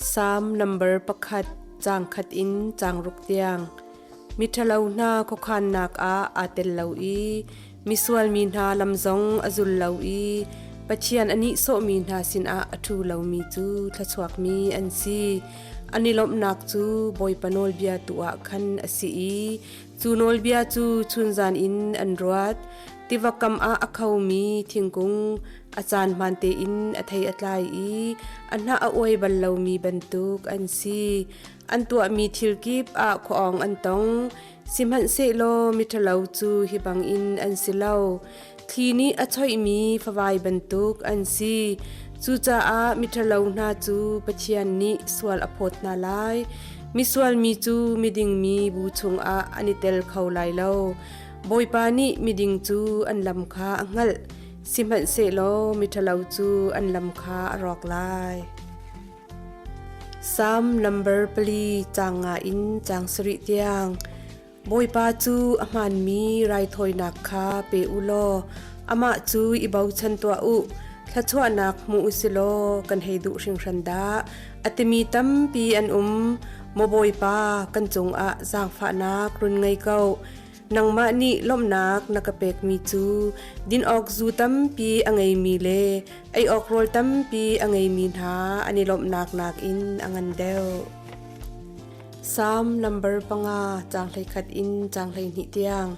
Salm nambar 1 caang khat in caang ruk tiang. Miṭhalo hna khuakhannak ah aa tel lo i misual mi hna lam zong a zul lo i Pathian a nihsawhmi hna sinah a ṭhu lomi cu thluachuakmi an si. An i lawmhnak cu Bawipa nawlbia tu ah khan a si i cu nawlbia cu chunzan in an ruat. Tiva kam ah a khomi thingkung a caan hmaan tein a thei a tlai i a hnah a uai bal lomi bantuk an si. An tuahmi thil kip ah khuaawng an tong. Sihmanhsehlaw miṭhalo cu hi bangin an si lo. Thli nih a choihmi favai bantuk an si. Cucaah miṭhalo hna cu Pathian nih sual a phawt hna lai. Misual mi cu miding mi bu chungah an i tel kho lai lo. Bawipa nih miding cu an lam kha a hngalh, sihmanhsehlaw miṭhalo cu an lam kha a rawk lai. Salm nambar 4 caang nga in caang sarih tiang. Bawipa cu a hmaanmi raithawinak kha pe u law amah cu i bochan tuah u. Thluachuahnak hmu u si law kan hei duh hringhran dah. A timi tampi an um. Maw Bawipa, kan cungah zaangfahnak run ngei ko. Nangmah nih lawmhnak na ka pekmi cu din awk zu tampi a ngeimi le ei awk rawl tampi a ngeimi hna an i lawmhnak nakin a ngan deuh. Salm nambar 5 caang 11 in caang 12 tiang.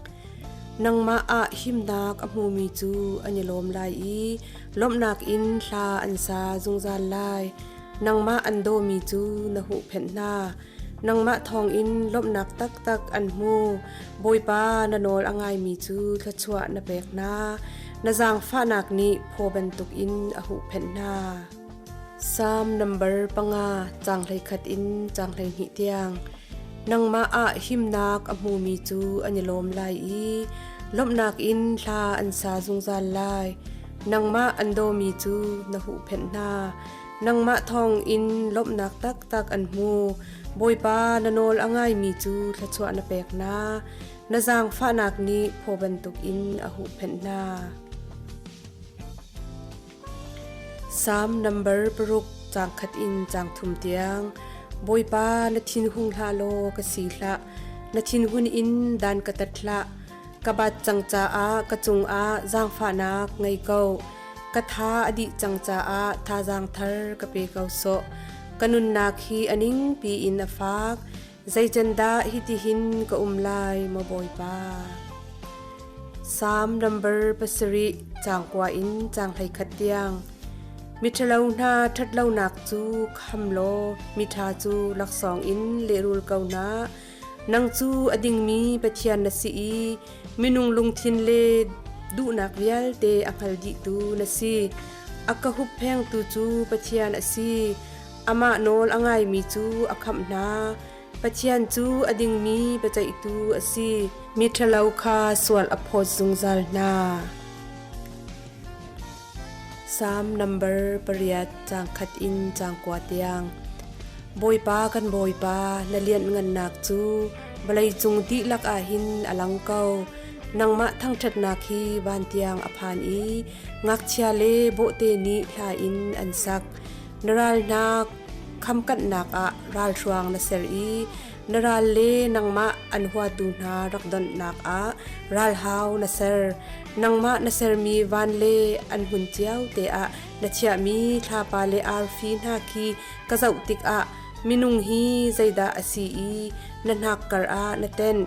Nangmah ah himnak a hmumi cu an i lawm lai i lawmhnak in hla an sa zungzal lai. Nangmah an dawmi cu na huhphenh hna. Nangmah thawngin lawmhnak taktak an hmu. Bawipa, na nawl a ngaimi cu thluachuah na pek hna. Na zaangfahnak nih phaw bantukin a huhphenh hna. Salm nambar 5 caang 11 in caang 12 tiang. Nangmah ah himnak a hmumi cu an i lawm lai i lawmhnak in hla an sa zungzal lai. Nangmah an dawmi cu na huhphenh hna. Nangmah thawng in lawmhnak taktak an hmu. Bawipa, na nawl a ngaimi cu thluachuah na pek hna. Na zaangfahnak nih phaw bantukin a huhphenh hna. Salm nambar 6 caang khat in caang thum tiang. Bawipa, na thinhung hlah law ka si hlah. Na thinhun in dan ka tat hlah. Ka bat cang caah ka cungah zaangfahnak ngei ko. Ka tha a dih cang caah thazaang thar ka pe ko sawh. Ka nunnak hi a ning piin a fak. Zeicandah hitihin ka um lai, maw Bawipa? Salm nambar 7 caang kua in caang 11 tiang. Miṭhalo hna ṭhatlonak cu kham law miṭha cu laksawng in lehrul ko hna. Nang cu a dingmi Pathian na si i minung lungthin le duhnak vialte a hngal dihtu na si. A ka hupphengtu cu Pathian a si. Amah nawl a ngaimi cu a khamh hna. Pathian cu a dingmi biaceihtu a si. Miṭhalo kha sual a phawt zungzal hna. Salm nambar 8 caang khat in caang kua tiang. Bawipa kan Bawipa, na lianhngannak cu vawleicung dihlak ah hin a lang ko. Nangmah thangṭhatnak hi van tiang a phan i ngakchia le bawhte nih hla in an sak. Na ral hna khamkanhnak ah ralhruang na ser i na ral le nangmah an huatu hna rak donhnak ah ralhau na ser. Nangmah na sermi van le an hmun cio te ah na chiahmi thlapa le arfi hna khi ka zoh tikah minung hi zeidah a si i na hnakkar ah na tenh.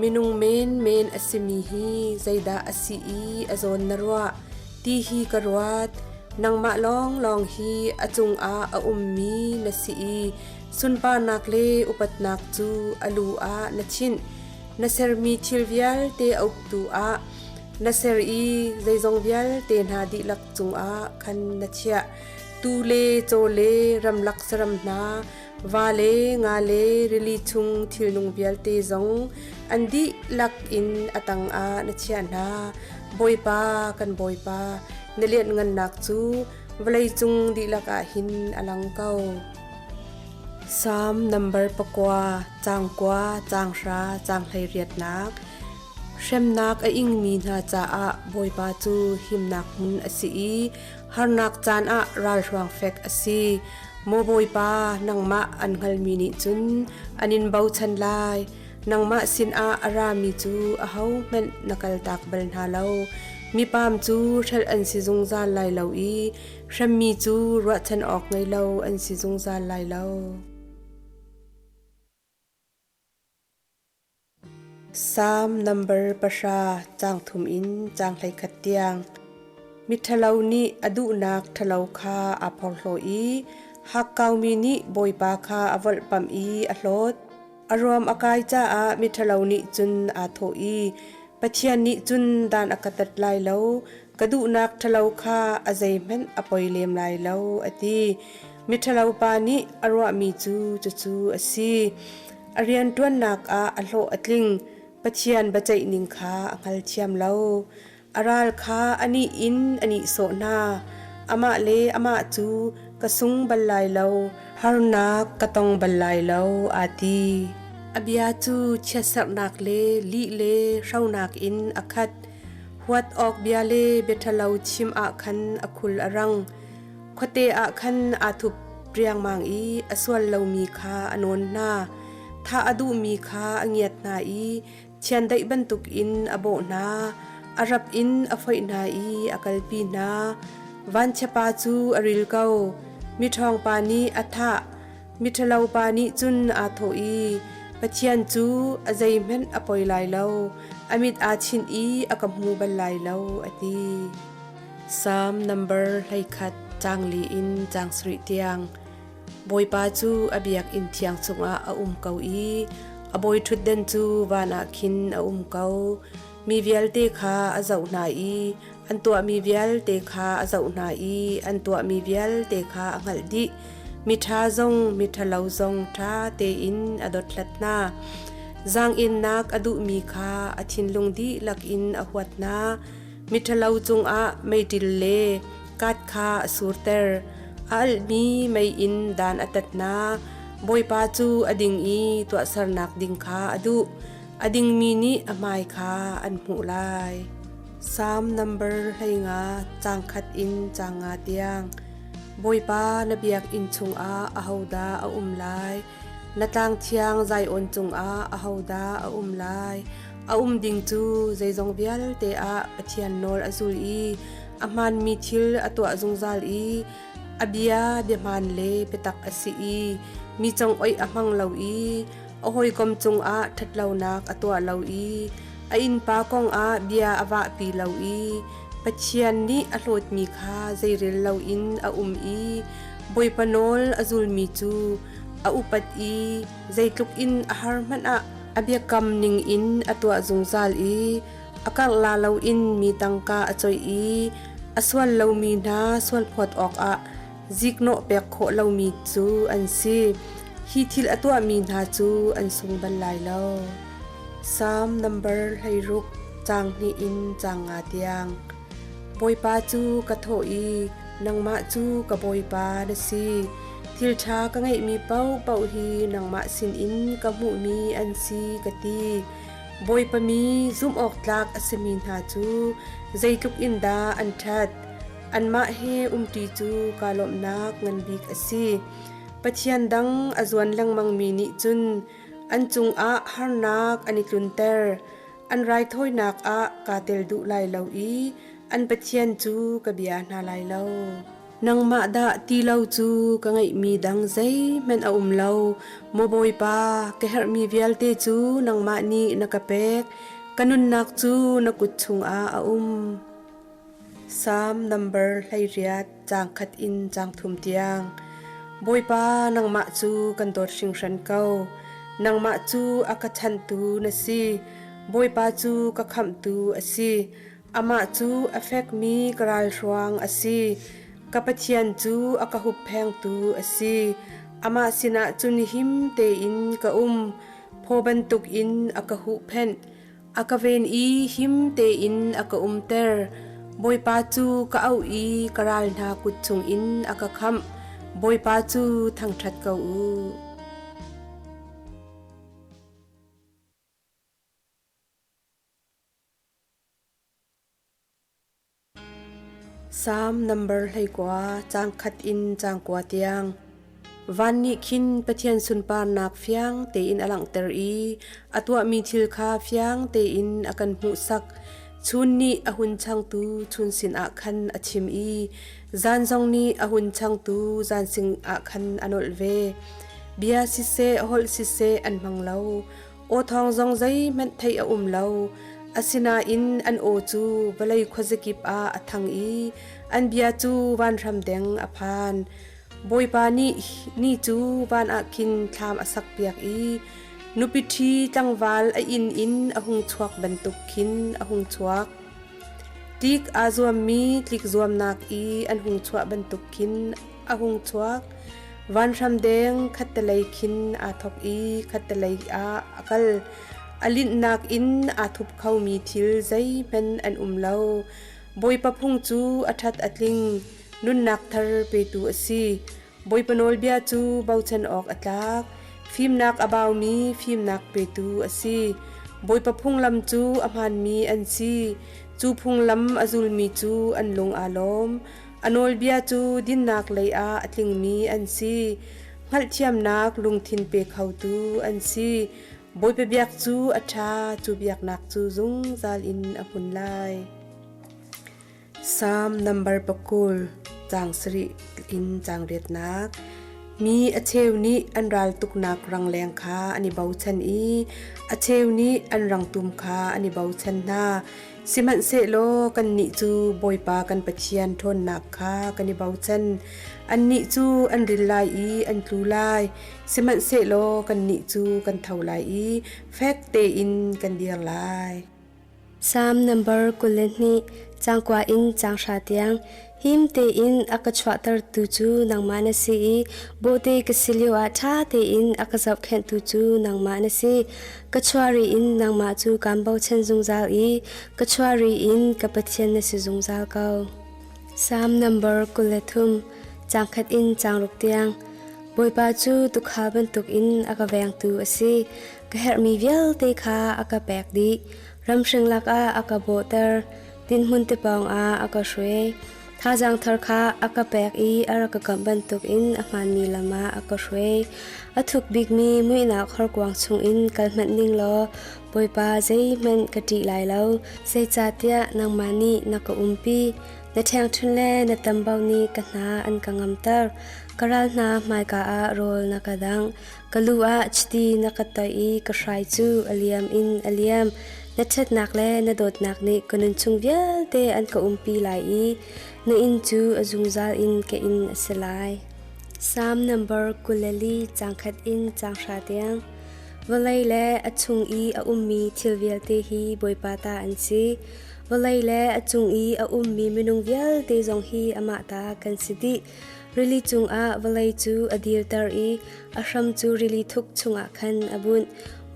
Minung menmen a simi hi zeidah a si i a zawn na ruah ti hi ka ruat. Nangmah lawnglawng hi a cungah a ummi na si i sunparnak le upatnak cu a lu ah na chinh. Na sermi thil vialte a uktu ah na ser i zeizong vialte hna dihlak cungah khan na chiah. Tuu le caw le ramlak saram hna, va le nga le rili chung thilnung vialte zong an dihlak in a tangah na chiah hna. Bawipa, kan Bawipa, na lianhngannak cu vawleicung dihlak ah hin a lang ko. Salm nambar 9, caang 9, caang 10, caang 18nak. Hremnak a ingmi hna caah Bawipa cu himnak hmun a si i harnak caan ah ralhruang fek a si. Maw Bawipa, nangmah an hngalmi nih cun an in bochan lai. Nangmah sinah a rami cu ahohmanh na kaltak bal hna lo. Mipam cu hrelh an si zungzal lai lo i hremmi cu ruahchan awk ngei lo an si zungzal lai lo. Salm nambar 10 caang thum in caang 11 tiang. Miṭhalo nih a duhnak ṭhalo kha aa porhlaw i hakkaumi nih Bawipa kha a volhpamh i a hlawt. A ruam a kai caah miṭhalo nih cun aa thawh i, Pathian nih cun dan a ka tat lai lo, ka duhnak ṭhalo kha a zeihmanh a poi lem lai lo, a ti. Miṭhalo pa nih a ruahmi cu cucu a si. A rianṭuannak ah a hlawh a tling. Pathian biaceih ning kha a hngalthiam lo. A ral kha a nih in a nihsawh hna. Amah le amah cu ka sung bal lai lo, harnak ka tong bal lai lo, aa ti. A bia cu chiatserhnak le lih le hronak in a khat. Huat awk bia le bia ṭhalo chim ah khan a khul a rang. Khuate ah khan aa thup riangmang i a sual lomi kha a nawn hna. Thah a duhmi kha a ngiat hna i chiandeih bantukin a bawh hna. A rap in a foih hna i a kalpi hna. Vanchiapa cu a ril ko. Miṭhawngpa nih a thah. Miṭhalo pa nih cun aa thawh i, Pathian cu a zeihmanh a poi lai lo, a mit aa chinh i a ka hmu bal lai lo, a ti. Salm nambar 11 caang li in caang sarih tiang. Bawipa cu a biakinn thiang chungah a um ko i a bawiṭhutdan cu van ah khin a um ko. Mi vialte kha a zoh hna i an tuahmi vialte kha a zoh hna i an tuahmi vialte kha a hngalh dih. Miṭha zong miṭhalo zong ṭha tein a dothlat hna. Zaang-ennak a duhmi kha a thinlung dihlak in a huat hna. Miṭhalo cungah meiṭil le kat kha a surter. A alhmi mei in dan a tat hna. Bawipa cu a ding i tuahsernak ding kha a duh. A dingmi nih a hmai kha an hmuh lai. Salm nambar 15 caang khat in caang nga tiang. Bawipa na biakinn chungah ahodah a um lai? Na tlang thiang Zion cungah ahodah a um lai? A um ding cu zeizong vialte ah Pathian nawl a zul i a hmaanmi thil a tuah zungzal i a bia biahmaan le biatak a si i mi congoih a hmang lo i a hawikom cungah ṭhatlonak a tuah lo i a innpa kongah bia a vahpi lo i Pathian nih a hlawtmi kha zeirel loin a um i Bawipa nawl a zulmi cu a upat i zeitluk in a har hmanh ah a biakam ningin a tuah zungzal i a karh la loin mi tangka a coih i a sual lomi hna sualphawt awkah ziknawh pek khawh lomi cu an si. Hi thil a tuahmi hna cu an sung bal lai lo. Salm nambar 16 caang hnih in caang nga tiang. Bawipa cu ka thawh i nangmah cu ka Bawipa na si. Thil ṭha ka ngeihmi paohpaoh hi nangmah sinin ka hmuhmi an si ka ti. Bawipa mi zumhawktlak a simi hna cu zeitluk in dah an ṭhat. Anmah he umṭi cu kaa lawmhnak ngan bik a si. Pathian dang a zuan lengmangmi nih cun an cungah harnak an i tlunter. An raithawinak ah kaa tel duh lai lo i an Pathian cu ka bia hna lai lo. Nangmah dah ti lo cu ka ngeihmi dang zeihmanh a um lo. Maw Bawipa, ka herhmi vialte cu nangmah nih na ka pek. Ka nunnak cu na kut chungah a um. Salm nambar 18 caang khat in caang thum tiang. Bawipa, nangmah cu kan dawt hringhran ko. Nangmah cu a ka chanhtu na si. Bawipa cu ka khamhtu a si. Amah cu a fekmi ka ralhruang a si. Ka Pathian cu a ka hupphengtu a si. Amah sinah cun him tein ka um. Phaw bantukin a ka huhphenh. A ka ven i him tein a ka umter. Bawipa cu ka auh i ka ral hna kut chungin a ka khamh. Bawipa cu thangṭhat ko u. Salm nambar 19 caang khat in caang kua tiang. Van nih khin Pathian sunparnak fiang tein a langhter i a tuahmi thil kha fiang tein a kan hmuhsak. Chun nih a hun changtu chun sinah khan a chim i zan zong nih a hun changtu zan sinah khan a nolh ve. Bia siseh, holh siseh an hmang lo. Aw thawng zong zeihmanh theih a um lo. Asinain an aw cu vawlei khuazakip ah a thang i an bia cu vanhram deng a phan. Bawipa nih ni cu van ah khin thlam a sakpiak i nupi ṭhi tlangval a inn in a hung chuak bantuk khin a hung chuak. Tlik aa zuammi tlik zuamnak i an hung chuah bantuk khin a hung chuak. Vanhram deng khattelei khin aa thawk i khattelei ah a kal. A linhnak in aa thup khomi thil zeihmanh an um lo. Bawipa phung cu a ṭhat a tling, nunnak thar petu a si. Bawipa nawlbia cu bochan awk a tlak. Fimnak a baumi fimnak petu a si. Bawipa phunglam cu a hmaanmi an si. Cu phunglam a zulmi cu an lung aa lawm. A nawlbia cu dinnak lei ah a tlingmi an si. Hngalhthiamnak lungthin pe khotu an si. Bawipa biak cu a ṭha, cu biaknak cu zungzal in a hmun lai. Salm nambar 20, caang sarih in caang riatnak. Mi a cheu nih an raltuknak rangleng kha an i bochan i a cheu nih an rangtum kha an i bochan hna. Sihmanhsehlaw kannih cu Bawipa kan Pathian ṭhawnnak kha kan i bochan. Annih cu an ril lai i an tlu lai, sihmanhsehlaw kannih cu kan tho lai i fek tein kan dir lai. Salm nambar 22, caang kua in caang hra tiang. Him tein a ka chuahtertu cu nangmah na si i bawhte ka si lioah ṭha tein a ka zohkhenhtu cu nangmah na si. Ka chuah ri in nangmah cu kaan bochan zungzal i ka chuah ri in ka Pathian na si zungzal ko. Salm nambar 23, caang khat in caang ruk tiang. Bawipa cu tuukhal bantukin a ka vengtu a si. Ka herhmi vialte kha a ka pek dih. Ramhring lakah a ka bawhter. Dinhmun te pawngah a ka hruai. Thazaang thar kha a ka pek i a rak ka kamh bantukin a hmaanmi lam ah a ka hruai. A thuk bikmi muihnak horkuang chungin kal hmanh ning law Bawipa zeihmanh ka ṭih lai lo, zeicahtiah nangmah nih na ka umpi. Na ṭhengṭhunh le na tambo nih ka hna an ka ngamter. Ka ral hna hmaika ah rawl na ka dangh. Ka lu ah chiti na ka toih i ka hrai cu a liam in a liam. Na ṭhatnak le na dawtnak nih ka nunchung vialte an ka umpi lai i na inn cu a zungzal in ka inn a si lai. Salm nambar 24 caang khat in caang hra tiang. Vawlei le a chung i a ummi thil vialte hi Bawipa ta an si. Vawlei le a cung i a ummi minung vialte zong hi amah ta kan si dih. Rili cungah vawlei cu a dirter i a hram cu rili thuk chungah khan a bunh.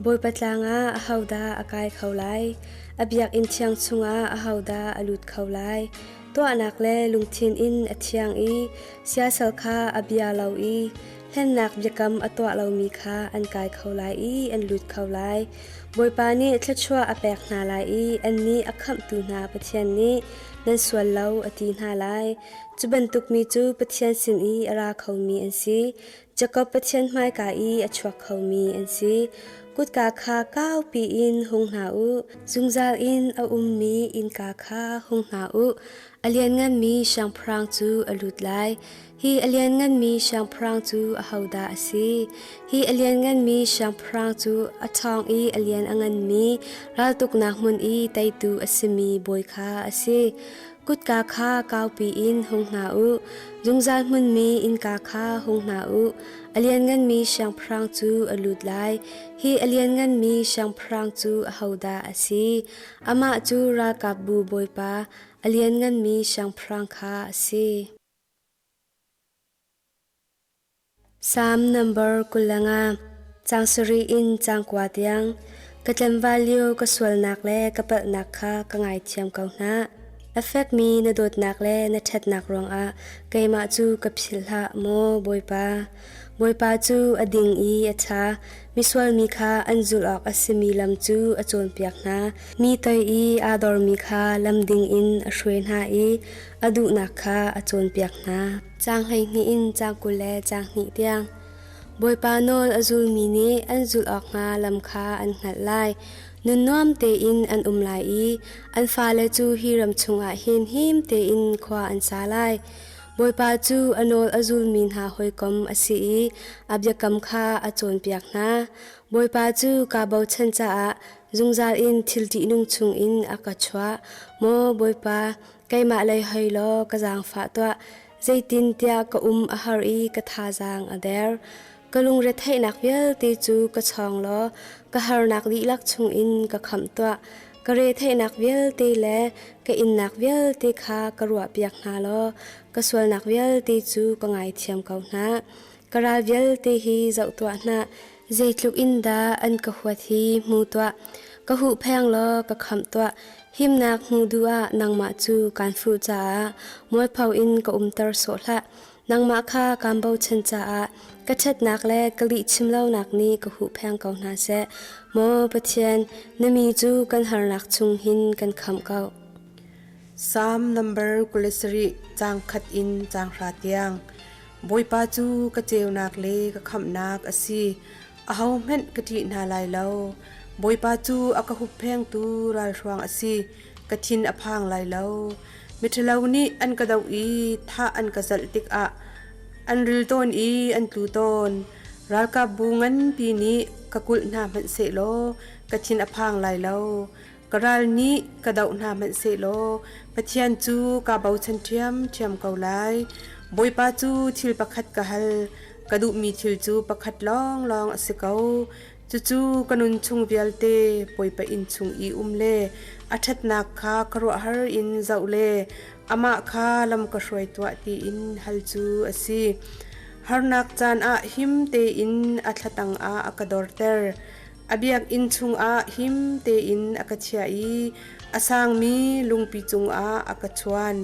Bawipa tlang ah ahodah a kai kho lai? A biakinn thiang chungah ahodah a lut kho lai? Tuahnak le lungthin in a thiang i siasal kha a bia lo i hlennak biakam a tuah lomi kha an kai kho lai i an lut kho lai. Bawipa nih thluachuah a pek hna lai i annih a khamhtu hna Pathian nih nan sual lo a ti hna lai. Cu bantuk mi cu Pathian sin i a ra khomi an si. Jakob Pathian hmaika i a chuak khomi an si. Kutka kha kaupi in hung hna u. Zungzal in a ummi innka kha hung hna u. A liannganmi siangpahrang cu a lut lai. Hi a liannganmi siangpahrang cu ahodah a si? Hi a liannganmi siangpahrang cu a ṭhawng i a lian a nganmi raltuknak hmun i teitu a simi bawi kha a si. Kutka kha kaupi in hung hna u, zungzal hmunmi innka kha hung hna u. A liannganmi siangpahrang cu a lut lai. Hi a liannganmi siangpahrang cu ahodah a si? Amah cu ralkapbu Bawipa, a liannganmi siangpahrang kha a si. Salm nambar 25, caang sarih in caang kua tiang. Ka tlamval lio ka sualnak le ka palhnak kha ka ngaithiam ko hna. A fekmi na dawtnak le na ṭhatnak ruangah keimah cu ka philh hlah, maw Bawipa. Bawipa cu a ding i a ṭha. Misual mi kha an zulh awk a simi lam cu a cawnpiak hna. Mi toi i aa dormi kha lam ding in a hruai hna i a duhnak kha a cawnpiak hna. Caang 12 in caang 20 le caang hnih tiang. Bawipa nawl a zulmi nih an zulh awk hnga lam kha an hngalh lai. Nunnuam tein an um lai i an fale cu hi ram chungah hin him tein khua an sa lai. Bawipa cu a nawl a zulmi hna hawikom a si i a biakam kha a cawnpiak hna. Bawipa cu kaa bochan caah zungzal in thil ṭihnung chungin a ka chuah. Maw Bawipa, keimah lei hoi law ka zaangfah tuah. Zeitintiah ka um a har i ka thazaang a der. Ka lungretheihnak vialte cu ka chawng law ka harnak dihlak chungin ka khamh tuah. Ka retheihnak vialte le ka innak vialte kha ka ruahpiak hna law ka sualnak vialte cu ka ngaithiam ko hna. Ka ral vialte hi zoh tuah hna, zeitluk in dah an ka huat hi hmu tuah. Ka huhpheng law ka khamh tuah. Himnak hmuh duh ah nangmah cu kaan fuh caah mualpho in ka umter sawh hlah. Nangmah kha kaan bochan caah ka ṭhatnak le ka lihchim lonak nih ka huhpheng ko hna seh. Maw Pathian, na mi cu kan harnak chung hin kan khamh ko. Salm nambar 27 caang khat in caang hra tiang. Bawipa cu ka ceunak le ka khamhnak a si. Ahohmanh ka ṭih hna lai lo. Bawipa cu a ka hupphengtu ralhruang a si. Ka thin a phang lai lo. Miṭhalo nih an ka doh i thah an ka zalh tikah an ril tawn i an tlu tawn. Ralkapbu nganpi nih ka kulh hna hmanh sehlaw ka thin a phang lai lo. Ka ral nih ka doh hna hmanh sehlaw Pathian cu kaa bochan ṭhiamṭhiam ko lai. Bawipa cu thil pakhat ka hal, ka duhmi thil cu pakhat lawnglawng a si ko. Cucu ka nun chung vialte Bawipa inn chung i um le a ṭhatnak kha khuaruahhar in zoh le amah kha lam ka hruai tuah tiin hal cu a si. Harnak caan ah him tein a thlatang ah a ka dorter. A biakinn chungah him tein a ka chiah i a sangmi lungpi cungah a ka chuan.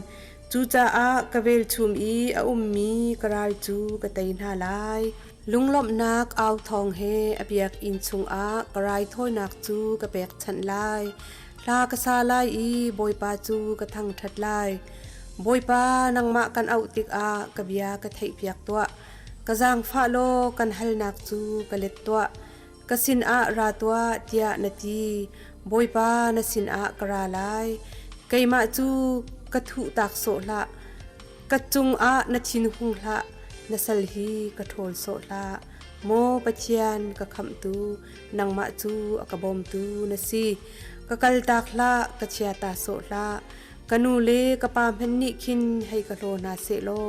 Cucaah ka velchum i a ummi ka ral cu ka tei hna lai. Lunglawmhnak au thawng he a biakinn chungah ka raithawinak cu ka pekchanh lai. Hla ka sa lai i Bawipa cu ka thangṭhat lai. Bawipa, nangmah kan auh tikah ka bia ka theihpiak tuah. Ka zaangfah law kan halnak cu ka let tuah. Ka sinah ra tuah tiah na ti. Bawipa, na sinah ka ra lai. Keimah cu ka thuhtak sawh hlah. Ka cungah na thin hung hlah, na sal hi ka ṭhawl sawh hlah. Maw Pathian, ka khamhtu, nangmah cu a ka bawmtu na si. Ka kaltak hlah, ka chiata sawh hlah. Ka nu le ka pa hmanh nih khin hei ka hlaw hna sehlaw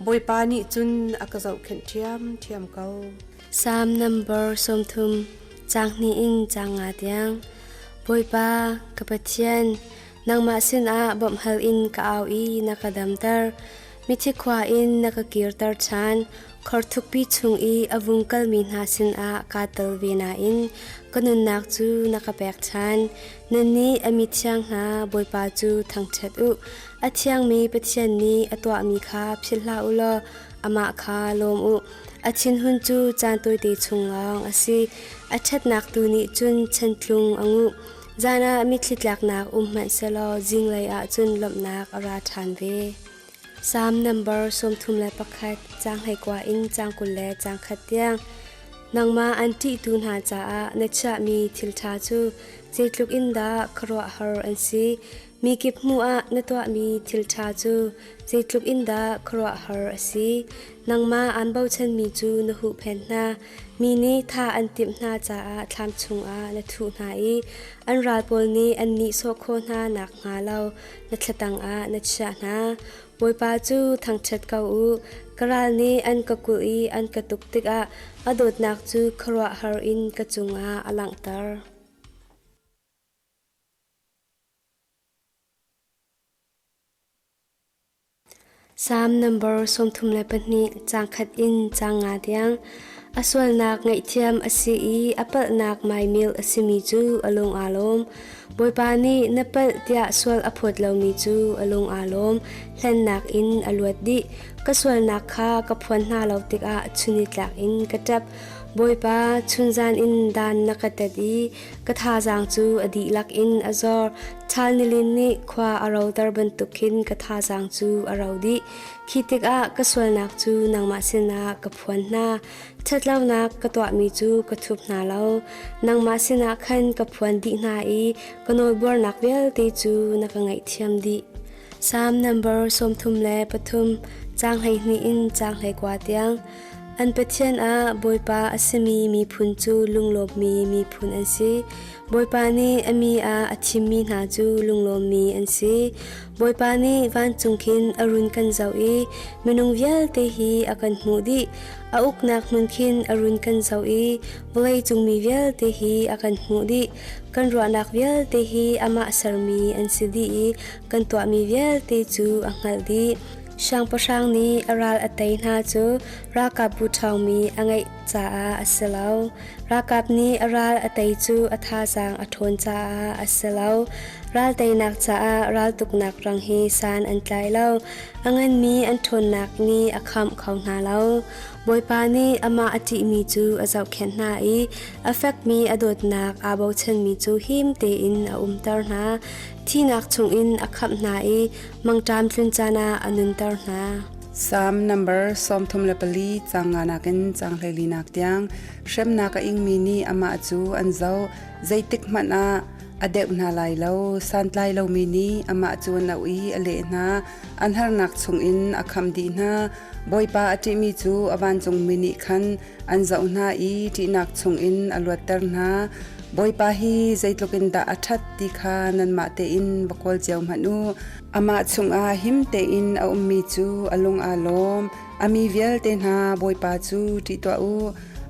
Bawipa nih cun a ka zohkhenh ṭhiamṭhiam ko. Salm nambar 30, caang hnih in caang nga tiang. Bawipa, ka Pathian, Nangmah sinah bawmhhal in ka au i na ka damter. Mithi khua in na ka kirter ṭhan. Khor thukpi chung i a vung kalmi hna sinah kaa tel ve nain ka nunnak cu na ka pek ṭhan. Nannih a mithiang hna, Bawipa cu thangṭhat u. A thiangmi Pathian nih a tuahmi kha philh hlah u law amah kha lawm u. A thinhun cu caan tawite chung lawng a si. A ṭhatnak tu nih cun chantlung a nguh. Zan ah mitthli tlaknak um hmanh sehlaw zinglei ah cun lawmhnak a ra ṭhan ve. Salm nambar 31, caang 19 in caang 20 le caang khat tiang. Nangmah an ṭihtu hna caah na chiahmi thil ṭha cu zeitluk in dah khuaruahhar an si. Mi kip hmuh ah na tuahmi thil ṭha cu zeitluk in dah khuaruahhar a si. Nangmah aan bochanmi cu na huhphenh hna. Mi nih thah an timh hna caah thlam chungah na thuh hna i an ral pawl nih an nihsawh khawh hna nakhnga lo na thlatang ah na chiah hna. Bawipa cu thangṭhat ko u. Ka ral nih an ka kulh i an ka tuk tikah a dawtnak cu khuaruahhar in ka cungah a langhter. Salm nambar 32, caang khat in caang nga tiang. A sualnak ngaihthiam a si i a palhnak maimilh a simi cu a lung aa lawm. Bawipa nih na palh tiah sual a phawt lomi cu a lung aa lawm. Hlennak in a luat dih. Ka sualnak kha ka phuan hna lo tikah chunitlak in ka ṭap. Bawipa, chunzan in dan na ka tet i ka thazaang cu a dihlak in a zor. Ṭhal nilin nih khua a roter bantuk khin ka thazaang cu a ro dih. Khi tikah ka sualnak cu nangmah sinah ka phuan hna. Ṭhatlonak ka tuahmi cu ka thup hna lo. Nangmah sinah khan ka phuan dih hna i ka nawlbuarnak vialte cu na ka ngaihthiam dih. Salm number 33, caang 12 in caang 19 tiang. An Pathian ah Bawipa a simi miphun cu lunglawmmi miphun an si. Bawipa nih a mi ah a thimmi hna cu lunglawmmi an si. Bawipa nih vancung khin a run kan zoh i minung vialte hi a kan hmuh dih. A uknak hmun khin a run kan zoh i vawleicung mi vialte hi a kan hmuh dih. Kan ruahnak vialte hi amah sermi an si dih i kan tuahmi vialte cu a hngalh dih. Siangpahrang nih a ral a tei hna cu ralkapbu ṭhawngmi a ngeih caah a si lo. Ralkap nih a ral a tei cu a thazaang a ṭhawn caah a si lo. Ral teinak caah raltuknak rang hi san an tlai lo. A nganmi an ṭhawnnak nih a khamh kho hna lo. Bawipa nih amah a ṭihmi cu a zohkhenh hna i a fekmi a dawtnak aa bochanmi cu him tein a umter hna. Thihnak chungin a khamh hna i mangṭam tlun caan ah a nunter hna. Salm number 34 caang nganak in caang 14nak tiang hremnak a ingmi nih amah cu an zoh zeitik hmanh ah a deuh hna lai lo santlai lomi nih amah cu an auh i a leh hna an harnak chungin a khamh dih hna Bawipa a ṭihmi cu a vancungmi nih khan an zoh hna i ṭihnak chungin a luatter hna. Bawipa hi zeitluk in dah a ṭhat ti kha nanmah tein va kawl cio hmanh u. Amah chungah him tein a ummi cu a lung aa lawm. A mi vialte hna Bawipa cu ṭih tuah u.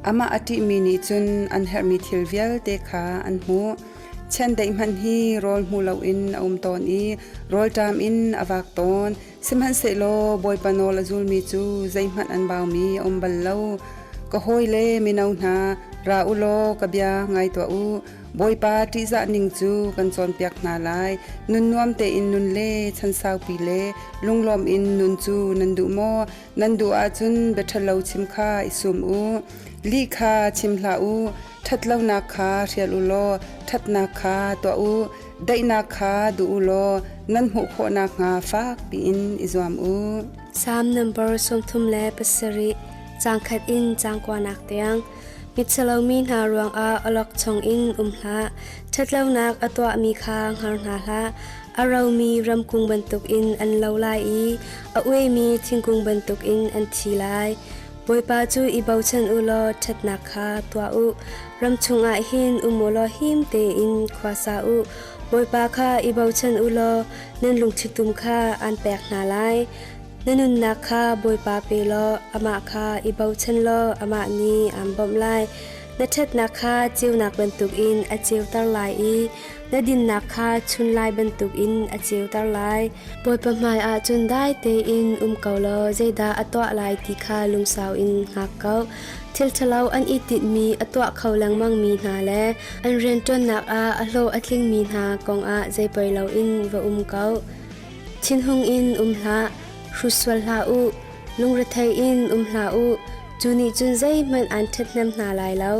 Amah a ṭihmi nih cun an herhmi thil vialte kha an hmuh. Chiandeih hmanh hi rawl hmu loin a um tawn i rawlṭam in a vak tawn. Sihmanhsehlaw Bawipa nawl a zulmi cu zeihmanh an baumi a um bal lo. Ka hawile mino hna, ra u law ka bia ngai tuah u. Bawipa ṭihzah ning cu kan cawnpiak hna lai. Nun nuam tein nun le chan saupi le lunglawm in nun cu nan duh maw? Nan duh ahcun bia ṭhalo chim kha i sum u. Lih kha chim hlah u. Ṭhatlonak kha hrial u law ṭhatnak kha tuah u. Daihnak kha duh u law nan hmuh khawh nakhnga fak piin i zuam u. Salm number 37, caang khat in caang kuanak tiang. Michalo mi hna ruangah awlokchong in um hlah. Ṭhatlonak a tuahmi kha hngar hna hlah. A romi ramkung bantukin an lo lai i a uaimi thingkung bantukin an thi lai. Bawipa cu i bochan u law ṭhatnak kha tuah u. Ram chungah hin um u law him tein khua sa u. Bawipa kha i bochan u law nan lungthitum kha aan pek hna lai. Na nunnak kha Bawipa pe law amah kha i bochan law amah nih aan bawmh lai. Na ṭhatnak kha ceunak bantukin a ceuter lai i na dinnak kha chunlai bantukin a ceuter lai. Bawipa hmaiah cun dai tein um ko law zeidah a tuah lai ti kha lungsau in hngak ko. Thil ṭhalo an i tinhmi a tuah kho lengmangmi hna le an rianṭuannak ah a hlawh a tlingmi hna kongah zeipoi loin va um ko. Thinhung in um hlah, hrutsual hlah u, lungrethei in um hlah u, cu nih cun zeihmanh aan ṭhathnem hna lai lo.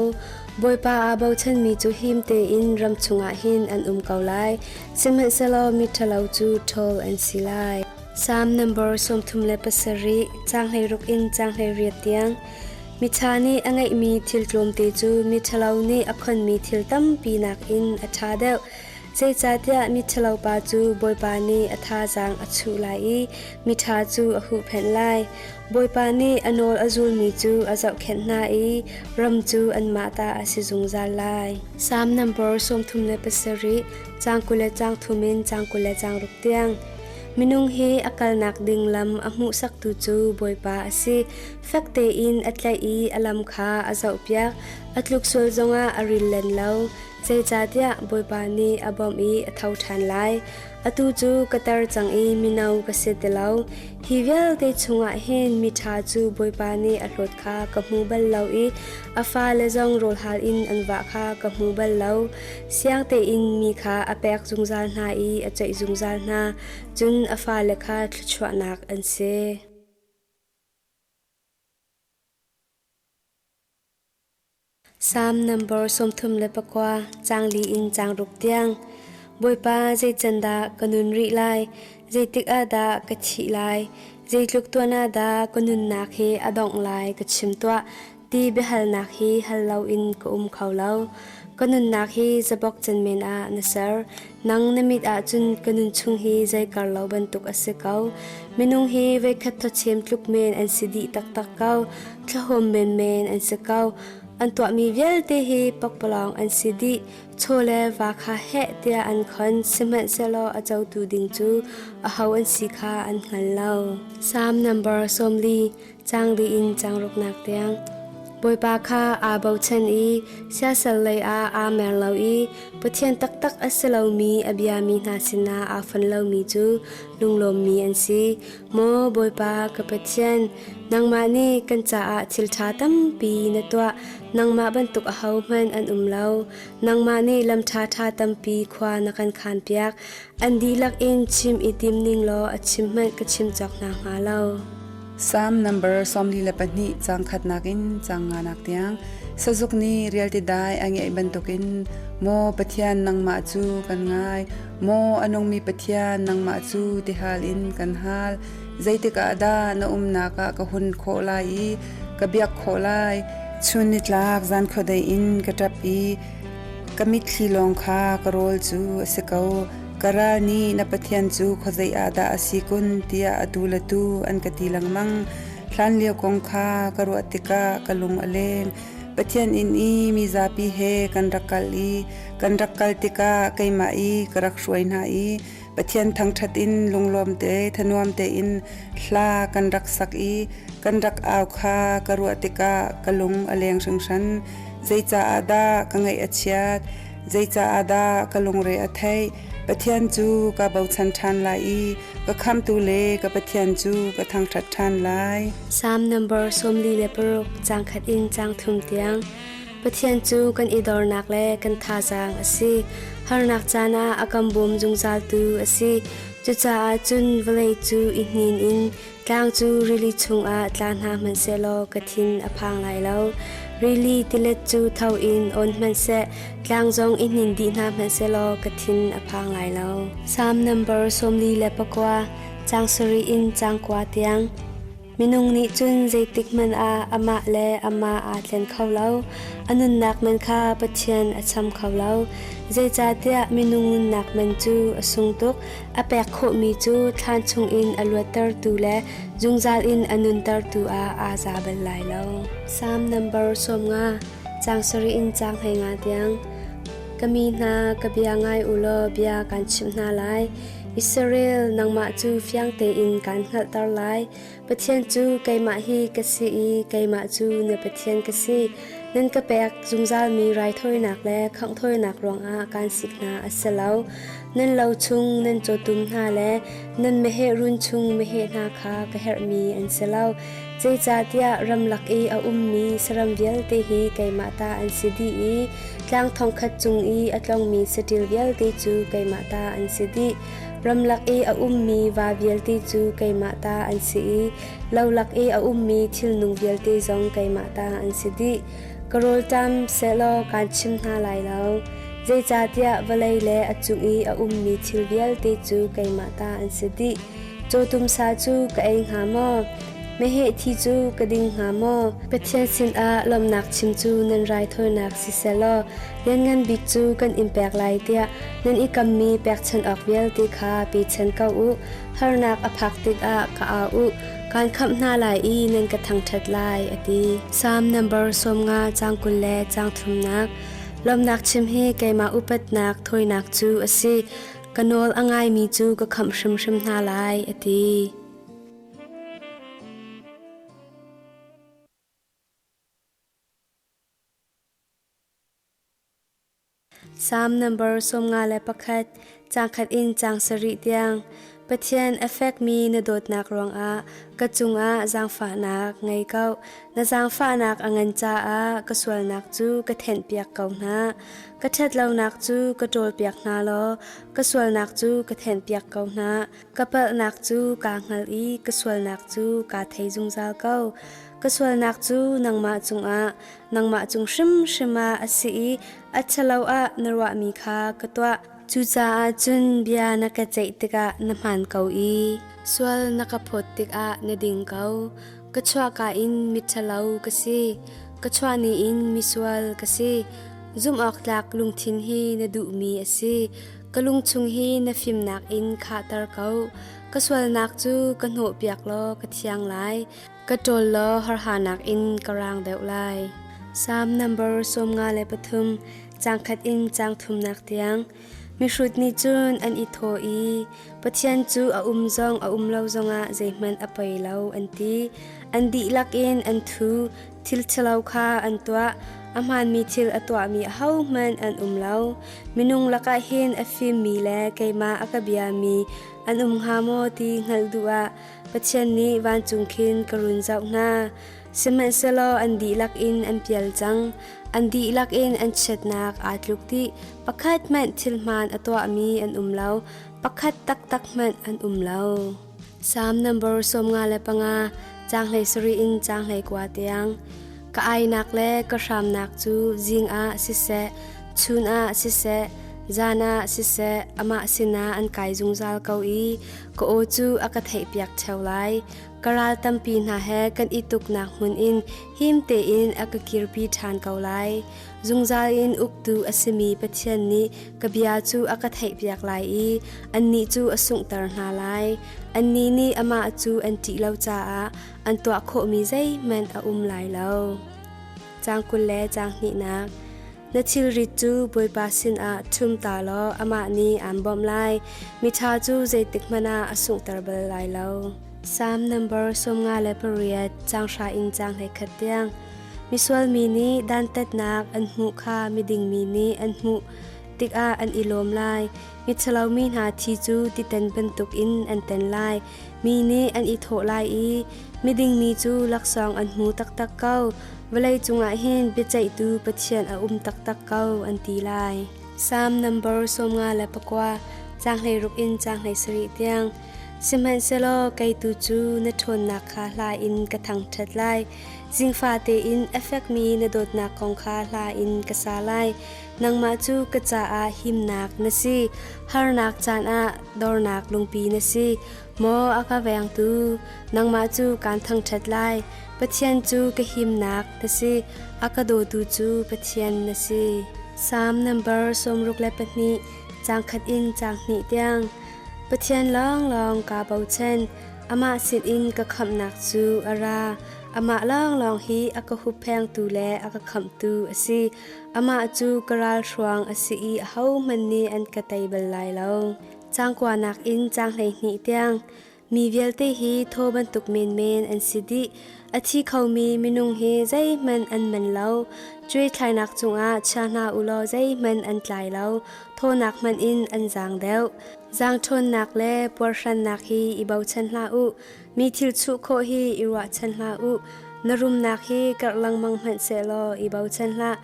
Bawipa aa bochanmi cu him tein ram chungah hin an um ko lai, sihmanhsehlaw miṭhalo cu ṭhawl an si lai. Salm number 37, caang 16 in caang 18 tiang. Miṭha nih a ngeihmi thil tlawmte cu miṭhalo nih a khonmi thil tampi nakin a ṭha deuh. Zeicahtiah miṭhalopa cu Bawipa nih a thazaang a chuh lai i miṭha cu a huhphenh lai. Bawipa nih a nawl a zulmi cu a zohkhenh hna i ram cu anmah ta a si zungzal lai. Salm number 37, caang 20 le caang thum in caang 20 le caang ruk tiang. Minung hi a kalnak ding lam a hmuhsaktu cu Bawipa a si. Fek tein a tlaih i a lam kha a zohpiak. A tluk sual zongah a ril len lo. Zeicahtiah Bawipa nih a bawmh i a tho ṭhan lai. Atu cu ka tar cang i mino ka si ti lo. Hi vialte chungah hin miṭha cu Bawipa nih a hlawt kha ka hmu bal lo i a fale zong rawlhal in an vah kha ka hmu bal lo. Siang tein mi kha a pek zungzal hna i a ceih zungzal hna, cun a fale kha thluachuahnak an si. Salm number 39, caang li in caang ruk tiang. Bawipa zeican dah ka nun rih lai? Zeitik ah dah ka thih lai? Zeitluk tuan ah dah ka nunnak hi a dongh lai ka chim tuah ti biahalnak hi hal loin ka um kho lo. Ka nunnak hi zabok can men ah na ser. Nang na mit ahcun ka nun chung hi zei kar lo bantuk a si ko. Minung hi voikhat thawchem tluk men an si dih taktak ko. Thlahawm menmen an si ko. An tuahmi vialte hi pakpalawng an si dih. Chaw le va kha heh tiah an khon, sihmanhsehlaw a cotu ding cu aho an si kha an hngal lo. Salm number 40, caang li in caang ruknak tiang. Bawipa kha aa bochan i siasal lei ah aa mer lo i Pathian taktak a si lomi a biami hna sinah aa fon lomi cu lunglawmmi an si. Maw Bawipa ka Pathian, nangmah nih kan caah thil ṭha tampi na tuah. Nangmah bantuk ahohmanh an um lo. Nangmah nih lam ṭhaṭha tampi khua na kan khaanpiak. An dihlak in chim i tim ning law a chim hmanh ka chim cawk hna hnga lo. Salm number 42 caang khatnak in caang nganak tiang sazuk nih rialti dai a ngeih bantukin maw Pathian nangmah cu kan ngai maw a nungmi Pathian nangmah cu tihal in kan hal zeitik ah dah na umnak ah ka hun khawh lai i ka biak khawh lai chun nitlak zan khuadei in ka ṭap i ka mitthli lawng kha ka rawl cu a si ko Ka ral nih na Pathian cu khuazei ah dah a si kun tiah atu le tu an ka ti lengmang. Hlanlio kong kha ka ruah tikah ka lung a leng. Pathian inn i mi zapi he kan rak kal i kan rak kal tikah keimah i ka rak hruai hna i Pathian thangṭhat in lunglawm te thanuam tein hla kan rak sak i kan rak au kha ka ruah tikah ka lung a leng hringhran. Zeicaah dah ka ngaih a chiat? Zeicaah dah ka lungre a theih? Pathian cu ka bochan ṭhan lai i ka khamtu le ka Pathian cu ka thangṭhat ṭhan lai. Salm number 46, caang khat in caang thum tiang. Pathian cu kan i dornak le kan thazaang a si. Harnak caan ah a kan bawm zungzaltu a si. Cucaah cun vawlei cu i hnin in Tlang cu rili chungah tla hna hmanhsehlaw ka thin a phang lai lo. Rili tilet cu tho in awn hmanhseh, tlang zong i hnin dih hna hmanhsehlaw ka thin a phang lai lo. Salm number 49, caang sarih in caang kua tiang. Minung nih cun zeitik hmanh ah amah le amah aa tlen kho lo. A nunnak man kha Pathian a cham kho lo. Zeicahtiah minung nunnak man cu a sung tuk. A pek khawhmi cu thlan chungin a luattertu le zungzal in a nuntertu ah aa za bal lai lo. Salm number 50, caang sarih in caang 15 tiang. Ka mi hna, ka bia ngai u law bia kaan chimh hna lai. Israel, nangmah cu fiang tein kaan hngalhter lai. Pathian cu keimah hi ka si i keimah cu na Pathian ka si. Nan ka pek zungzalmi raithawinak le khanghthawinak ruangah kaan sik hna a si lo. Nan lo chung nan cawtum hna le nan meheh run chung meheh hna kha ka herhmi an si lo. Zeicahtiah ramlak i a ummi saram vialte hi keimah ta an si dih i tlang thongkhat cung i a tlongmi saṭil vialte cu keimah ta an si dih. Ramlak i a ummi va vialte cu keimah ta an si i lolak i a ummi thilnung vialte zong keimah ta an si dih. Ka rawlṭam sehlaw kaan chim hna lai lo. Zeicahtiah vawlei le a cung i a ummi thil vialte cu keimah ta an si dih. Cawtum sa cu ka ei hnga maw? Meheh thi cu ka ding hnga maw? Pathian sinah lawmhnak chim cu nan raithawinak si sehlaw Lianngan Bik cu kan in pek lai tiah nan i kammi pekchanh awk vialte kha pechan ko u. Harnak a phak tikah ka au u, kaan khamh hna lai i nan ka thangṭhat lai, a ti. Salm number 50 caang 20 le caang thumnak. Lawmhnak chim hi keimah upatnak thawinak cu a si. Ka nawl a ngaimi cu ka khamh hrimhrim hna lai, a ti. Salm number 51, caang khat in caang sarih tiang. Pathian a fekmi na dawtnak ruangah ka cungah zaangfahnak ngei ko. Na zaangfahnak a ngan caah ka sualnak cu ka thenhpiak ko hna. Ka ṭhatlonak cu ka ṭawlpiak hna law ka sualnak cu ka thenhpiak ko hna. Ka palhnak cu kaa hngal i ka sualnak cu kaa thei zungzal ko. Ka sualnak cu nangmah cungah, nangmah cung hrimhrim ah a si i a ṭhalo ah na ruahmi kha ka tuah. Cucaah cun bia na ka ceih tikah na hmaan ko i sual na ka phawt tikah na ding ko. Ka chuahka in miṭhalo ka si, ka chuah ni in misual ka si. Zumhawktlak lungthin hi na duhmi a si. Ka lungchung hi na fimnak in khahter ko. Ka sualnak cu ka hnawhpiak law ka thiang lai. Ka ṭawl law harhanak in ka raang deuh lai. Salm number 53, caang khat in caang thumnak tiang. Mihrut nih cun an i thawh i Pathian cu a um zong a um lo zongah zeihmanh a poi lo an ti. An dihlak in an thu, thil ṭhalo kha an tuah, a hmaanmi thil a tuahmi ahohmanh an um lo. Minung lakah hin a fimmi le keimah a ka biami an um hnga maw ti hngalh duh ah Pathian nih vancung khin ka run zoh hna. Sihmanhsehlaw an dihlak in an pial cang. An dihlak in an chiatnak aa tluk dih. Pakhat hmanh thil hmaan a tuahmi an um lo. Pakhat taktak hmanh an um lo. Salm number 55, caang 17 in caang 19 tiang. Ka ainak le ka hramnak cu zing ah siseh, chun ah siseh, zan ah siseh, amah sinah an kai zungzal ko i ka aw cu a ka theihpiak ṭheo lai. Ka ral tampi hna he kan i tuknak hmun in him tein a ka kirpi ṭhan ko lai. Zungzal in uktu a simi Pathian nih ka bia cu a ka theihpiak lai i annih cu a sunghter hna lai. Annih nih amah cu an ṭih lo caah an tuah khawhmi zeihmanh a um lai lo. Caang 20 le caang hnihnak. Na thilrit cu Bawipa sinah ṭhum ta law amah nih aan bawmh lai. Miṭha cu zeitikhmanh ah a sunghter bal lai lo. Salm number 58, caang hra in caang 11 tiang. Misual mi nih dantatnak an hmuh kha miding mi nih an hmuh tikah an i lawm lai. Miṭhalo mi hna thi cu titen bantukin an ten lai. Mi nih an i thawh lai i miding mi cu laksawng an hmu taktak ko. Vawlei cungah hin biaceihtu Pathian a um taktak ko, an ti lai. Salm number 59, caang 16 in caang 17 tiang. Sihmanhsehlaw kei tu cu na ṭhawnnak kha hla in ka thangṭhat lai. Zingfa tein a fekmi na dawtnak kong kha hla in ka sa lai. Nangmah cu ka caah himnak na si, harnak caan ah dornak lungpi na si. Maw a ka vengtu, nangmah cu kaan thangṭhat lai. Pathian cu ka himnak na si, a ka dawtu cu Pathian na si. Salm number 62, caang khat in caang hnih tiang. Pathian lawnglawng kaa bochan, amah sinin ka khamhnak cu a ra. Amah lawnglawng hi a ka hupphengtu le a ka khamhtu a si. Amah cu ka ralhruang a si i ahohmanh nih an ka tei bal lai lo. Caang kuanak in caang 12 tiang mi vialte hi thaw bantuk menmen an si dih. A thi khomi minung hi zeihmanh an man lo. Cuai thlainak cungah chia hna u law zeihmanh an tlai lo. Thawnak hmanh in an zaang deuh. Zaang ṭhawnnak le puarhrannak hi i bochan hlah u. Mi thil chuh khawh hi i ruahchan hlah u. Na rumnak hi karh lengmang hmanh sehlaw i bochan hlah.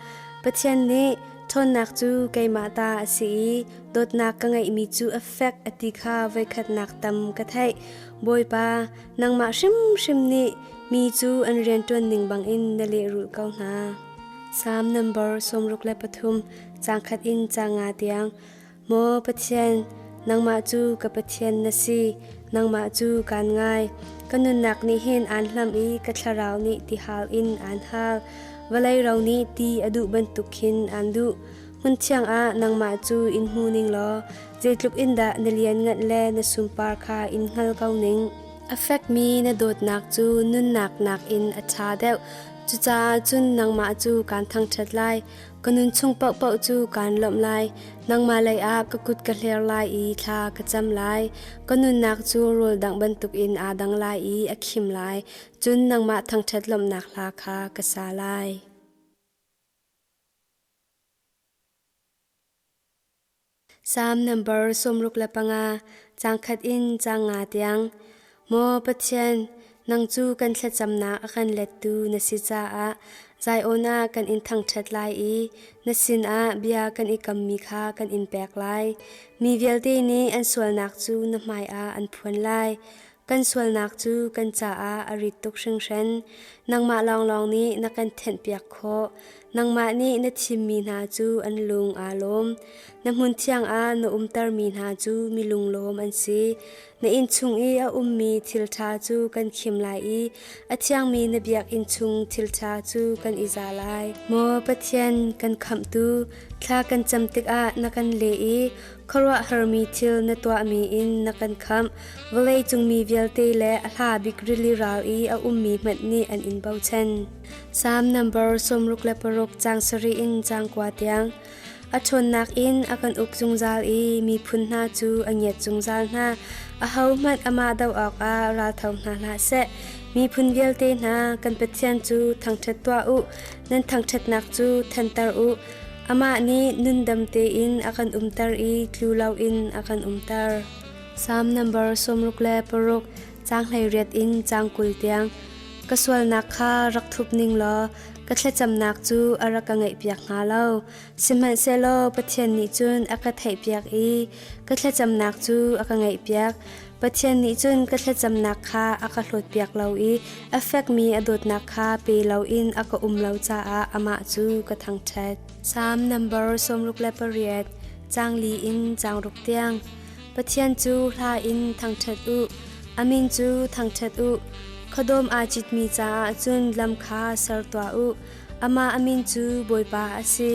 Pathian nih ṭhawnnak cu keimah ta a si i dawtnak ka ngeihmi cu a fek a ti kha voikhatnak tam ka theih. Bawipa, nangmah hrimhrim nih mi cu an rianṭuan ning bangin na lehrulh ko hna. Salm number 63, caang khat in caang nga tiang. Maw Pathian, nangmah cu ka Pathian na si, nangmah cu kaan ngai. Ka nunnak nih hin aan hlam i ka thlarau nih tihal in aan hal. Vawlei ro nih ti a duh bantuk khin aan duh. Hmun thiang ah nangmah cu in hmu ning law zeitluk in dah na liannganh le na sunpar kha in hngal ko ning. A fekmi na dawtnak cu nunnak nakin a ṭha deuh. Cucaah cun nangmah cu kaan thangṭhat lai. Ka nun chung paohpaoh cu kaan lawmh lai. Nangmah lei ah ka kut ka hler lai i thla ka cam lai. Ka nunnak cu rawl dangh bantukin aa dang lai i a khim lai. Cun nangmah thangṭhat lawmhnak hla kha ka sa lai. Salm number 65, caang khat in caang nga tiang. Maw Pathian, nang cu kan thlacamnak a kan lettu na si caah Zion ah kan in thangṭhat lai i na sinah bia kan i kammi kha kan in pek lai. Mi vialte nih an sualnak cu na hmaiah an phuan lai. Kan sualnak cu kan caah a rit tuk hringhran. Nangmah lawnglawng nih na kan thenhpiak khawh. Nangmah nih na thimmi hna cu an lung aa lawm. Na hmunthiang ah na umtermi hna cu mi lunglawm an si. Na inn chung i a ummi thil ṭha cu kan khim lai i a thiangmi na biakinn chung thil ṭha cu kan i za lai. Maw Pathian, kan khamhtu, thla kan cam tikah na kan leh i khuaruahharmi thil na tuahmi in na kan khamh. Vawleicung mi vialte le a hla bik rili ral i a ummi hmanh nih an in bochan. Salm number 66 caang sarih in caang kua tiang. A ṭhawnnak in a kan uk zungzal i miphun hna cu a ngiat zungzal hna. Ahohmanh amah doh awkah raltho hna hlah seh. Miphun vialte hna, kan Pathian cu thangṭhat tuah u. Nan thangṭhatnak cu thanter u. Amah nih nundam tein a kan umter i tlu loin a kan umter. Salm number 66 caang 18 in caang 20 tiang. Ka sualnak kha rak thup ning law ka thlacamnak cu a rak ka ngaihpiak hnga lo. Sihmanhsehlaw Pathian nih cun a ka theihpiak i ka thlacamnak cu a ka ngaihpiak. Pathian nih cun ka thlacamnak kha a ka hlawtpiak lo i a fekmi a dawtnak kha pe loin a ka um lo caah amah cu ka thangṭhat. Salm number 68, caang li in caang ruk tiang. Pathian cu hla in thangṭhat u, a min cu thangṭhat u. Khuadawm aa citmi caah cun lam kha ser tuah u. Amah a min cu Bawipa a si.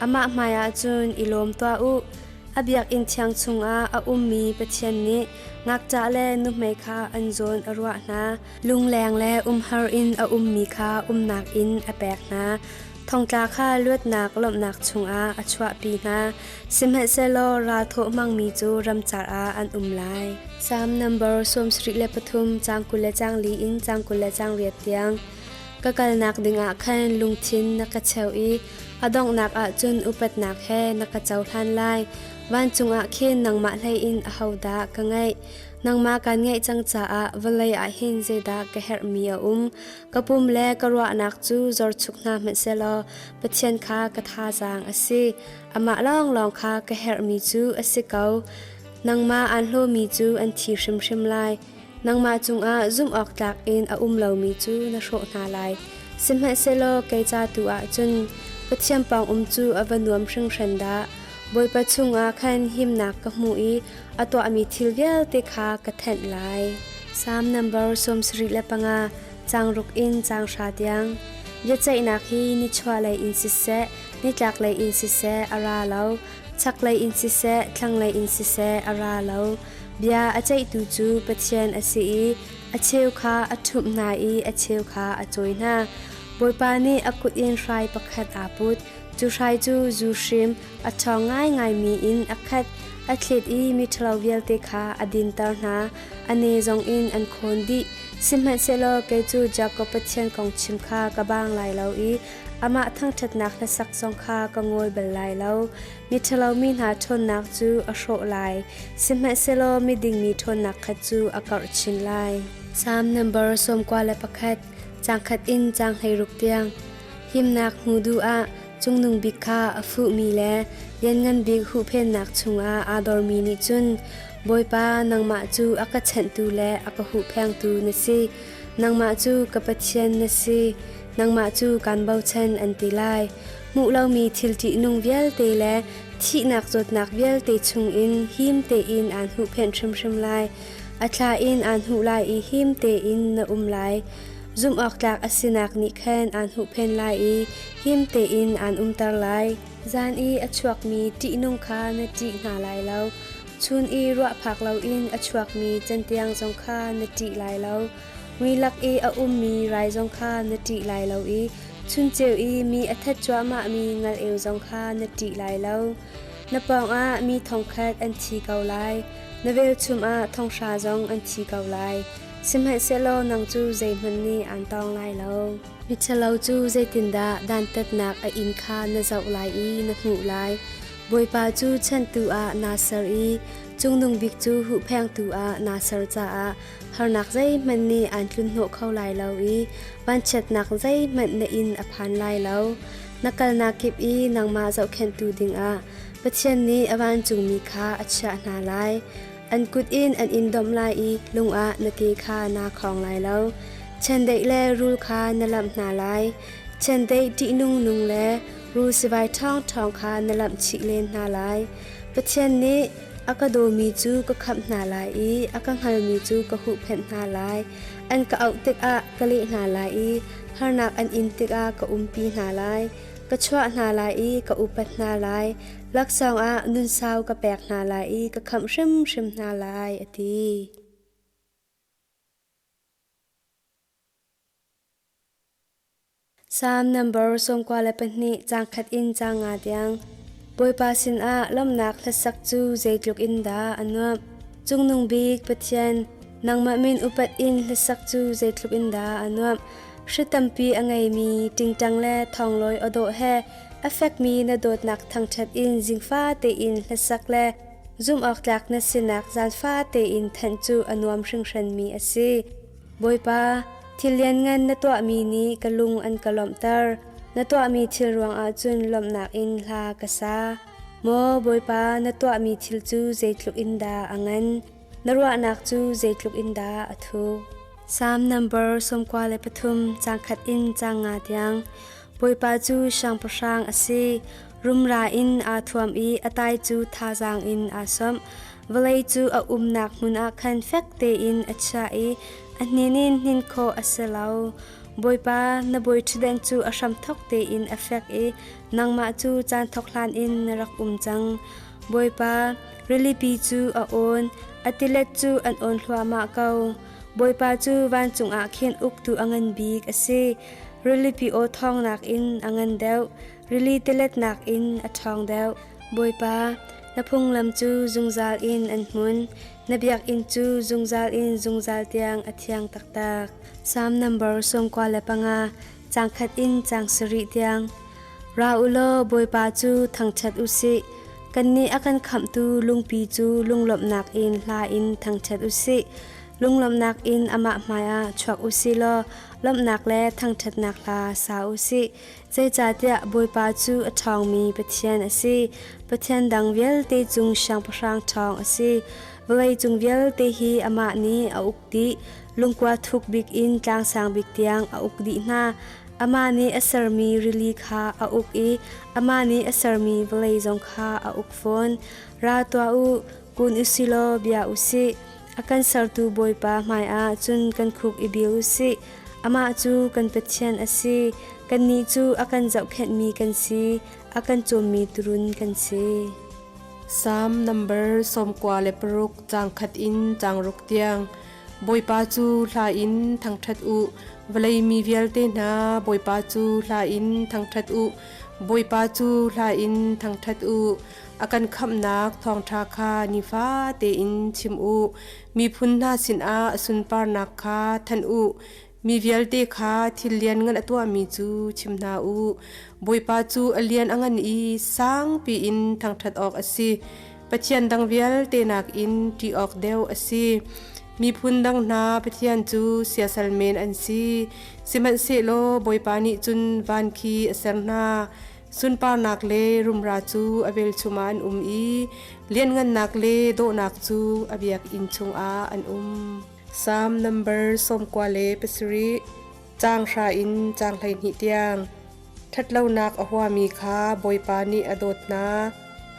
Amah hmaiah cun i lawm tuah u. A biakinn thiang chungah a ummi Pathian nih ngakṭah le nuhmei kha an zawn a ruah hna. Lungleng le umhar in a ummi kha umnak inn a pek hna. Thongtla kha luatnak lawmhnak chungah a chuahpi hna. Sihmanhsehlaw ralthawh hmangmi cu ramcar ah an um lai. Salm number 73 caang 20 le caang li in caang 20 le caang riat tiang. Ka kalnak dingah khan lungthin na ka cheuh i a donghnak ah cun upatnak he na ka cohlan lai. Vancung ah khin nangmah hlei in ahodah ka ngeih? Nangmah kaan ngeih cang caah vawlei ah hin zeidah ka herhmi a um? Ka pum le ka ruahnak cu zorchuk hna hmanh sehlaw Pathian kha ka thazaang a si. Amah lawnglawng kha ka herhmi cu a si ko. Nangmah aan hlawmi cu an thi hrimhrim lai. Nangmah cungah zumhawktlak in a um lomi cu na hrawh hna lai. Sihmanhsehlaw kei ca tu ah cun Pathian pawng um cu a va nuam hringhran dah! Bawipa chungah khan himnak ka hmu i a tuahmi thil vialte kha ka thenh lai. Salm number 75, caang ruk in caang hra tiang. Biaceihnak hi nichuahlei in siseh, nitlaklei in siseh a ra lo, chaklei in siseh, thlanglei in siseh a ra lo. Bia a ceihtu cu Pathian a si i a cheu kha a ṭhumh hna i a cheu kha a cawi hna. Bawipa nih a kut in hrai pakhat aa put. Cu hrai cu zu hrim a ṭhawng ngaingaimi in a khat. A thlet i miṭhalo vialte kha a dinter hna. A ne zongin an khawn dih. Sihmanhsehlaw kei cu Jakob Pathian kong chim kha ka baang lai lo i amah thangṭhatnak hlasak zong kha ka ngol bal lai lo. Miṭhalo mi hna ṭhawnnak cu a hrawh lai, sihmanhsehlaw miding mi ṭhawnnak kha cu a karh chin lai. Salm number 91, caang khat in caang 16 tiang. Himnak hmu duh ah Cungnung Bik kha a fuhmi le Lianngan Bik huhphennak chungah aa dormi nih cun Bawipa, nangmah cu a ka chanhtu le a ka huhphengtu na si. Nangmah cu ka Pathian na si. Nangmah cu kaan bochan an ti lai. Hmuh lomi thil ṭihnung vialte le thihnak zawtnak vialte chungin him tein aan huhphenh hrimhrim lai. A thla in aan huh lai i him tein na um lai. Zumhawktlak a sinak nih khan aan huhphenh lai i him tein aan umter lai. Zan i a chuakmi ṭihnung kha na ṭih hna lai lo. Chun i ruahphak loin a chuakmi cantiang zong kha na ṭih lai lo. Mui lak i a ummi rai zong kha na ṭih lai lo i chun ceu i mi a that cuahmahmi ngal-eu zong kha na ṭih lai lo. Na pawngah mi thongkhat an thi ko lai, na velchum ah thonghra zong an thi ko lai. Sihmanhsehlaw nang cu zeihmanh nih aan tawng lai lo. Miṭhalo cu zeitindah dantatnak a inn kha na zoh lai i na hmuh lai. Bawipa cu chanhtu ah naa ser i. Cungnung bik cu huhphengtu ah naa ser caah harnak zeihmanh nih aan tlunhnawh kho lai lo i vanchiatnak zeihmanh na inn a phan lai lo. Na kalnak kip i nangmah zohkhenhtu dingah Pathian nih a vancungmi kha a chiah hna lai. An kut in an in domh lai i lung ah na ke kha naa khawng lai lo. Chiandeih le rul kha na lamh hna lai. Chiandeih ṭihnung nung le rul sivai ṭhawngṭhawng kha na lamh chih len hna lai. Pathian nih a ka dawmi cu ka khamh hna lai i a ka hngalmi cu ka huhphenh hna lai. An ka auh tikah ka leh hna lai i harnak an in tikah ka umpi hna lai. Ka chuah hna lai i ka upat hna lai. Laksawng ah nunsau ka pek hna lai i ka khamh hrimhrim hna lai, a ti. Salm number 92 caang khat in caang nga tiang. Bawipa sinah lawmhnak hlasak cu zeitluk in dah a nuamh. Cungnung bik Pathian, nangmah min upat in hlasak cu zeitluk in dah a nuamh. Hri tampi a ngeimi ṭingṭang le thawnglawi aw dawh he a fekmi na dawtnak thangṭhat in zingfa tein hlasak le zumhawktlak na sinak zaanfa tein thanh cu a nuam hringhranmi a si. Bawipa, thil lianngan na tuahmi nih ka lung an ka lawmhter. Na tuahmi thil ruangah cun lawmhnak in hla ka sa. Maw Bawipa, na tuahmi thil cu zeitluk in dah a ngan! Na ruahnak cu zeitluk in dah a thuk! Salm number 93 caang khat in caang nga tiang. Bawipa cu siangpahrang a si. Rumra in aa thuam i a tai cu thazaang in aa sawmh. Vawlei cu a umnak hmun ah khan fek tein a chiah i a hnin in hnin khawh a si lo. Bawipa, na bawiṭhutdan cu a hramthawk tein a fek i nangmah cu caan thawk hlan in na rak um cang. Bawipa, rilipi cu a awn, a tilet cu an awn hluahmah ko. Bawipa cu vancung ah khin uktu a ngan bik a si. Rilipi aw thawng nakin a ngan deuh, rili tilet nakin a ṭhawng deuh. Bawipa, na phunglam cu zungzal in an hmun, na biakinn cu zungzal in zungzal tiang a thiang taktak. Salm number 95, caang khat in caang sarih tiang. Ra u law Bawipa cu thangṭhat u sih. Kannih a kan khamhtu lungpi cu lunglawmhnak in hla in thangṭhat u sih. Lunglawmhnak in amah hmaiah chuak u sih law lawmhnak le thangṭhatnak hla sa u sih. Zeicahtiah Bawipa cu a ṭhawngmi Pathian a si. Pathian dang vialte cung siangpahrang ṭhawng a si. Vawleicung vialte hi amah nih a uk dih. Lungkua thuk bik in tlang sang bik tiang a uk dih hna. Amah nih a sermi rili kha a uk i amah nih a sermi vawlei zong kha a uk fawn. Ra tuah u, kun u si law bia u sih. A kan sertu Bawipa hmaiah cun kan khuk i bil u sih. Amah cu kan Pathian a si. Kannih cu a kan zohkhenhmi kan si, a kan cawmmi turun kan si. Salm number 96 caang khat in caang ruk tiang. Bawipa cu hla in thangṭhat u. Vawlei mi vialte hna, Bawipa cu hla in thangṭhat u. Bawipa cu hla in thangṭhat u. A kan khamhnak thawngṭha kha nifa tein chim u. Miphun hna sinah a sunparnak kha thanh u. Mi vialte kha thil lianngan a tuahmi cu chim hna u. Bawipa cu a lian a ngan i sangpi in thangṭhat awk a si. Pathian dang vialte nakin ṭih awk deuh a si. Miphun dang hna pathian cu siasal men an si. Sihmanhsehlaw Bawipa nih cun van khi a ser hna. Sunparnak le rumra cu a velchum ah an um i lianhngannak le dawhnak cu a biakinn chungah an um. Salm number 97, caang hra in caang 12 tiang. Ṭhatlonak a huami kha Bawipa nih a dawt hna.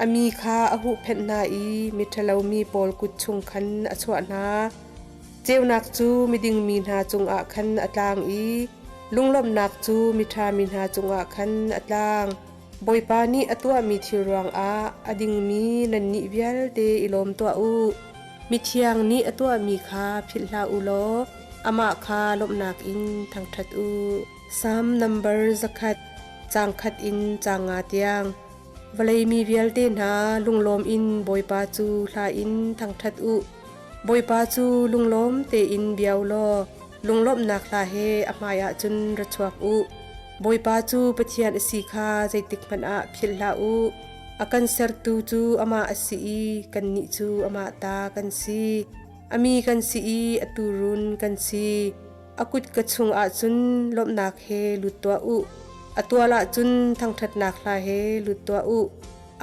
A mi kha a huhphenh hna i miṭhalo mi pawl kut chung khan a chuah hna. Ceunak cu miding mi hna cungah khan a tlang i lunglawmhnak cu miṭha mi hna cungah khan a tlang. Bawipa nih a tuahmi thil ruangah a dingmi nannih vialte i lawm tuah u. Mithiang nih a tuahmi kha philh hlah u law amah kha lawmhnak in thangṭhat u. Salm number 100, caang khat in caang nga tiang. Vawlei mi vialte hna lunglawm in Bawipa cu hla in thangṭhat u. Bawipa cu lunglawm tein bia u law lunglawmhnak hla he a hmaiah cun ra chuak u. Bawipa cu Pathian a si kha zeitikhmanh ah philh hlah u. A kan sertu cu amah a si i kannih cu amah ta kan si. A mi kan si i a tuurun kan si. A kut ka chung ahcun lawmhnak he lut tuah u. A tual ahcun thangṭhatnak hla he lut tuah u.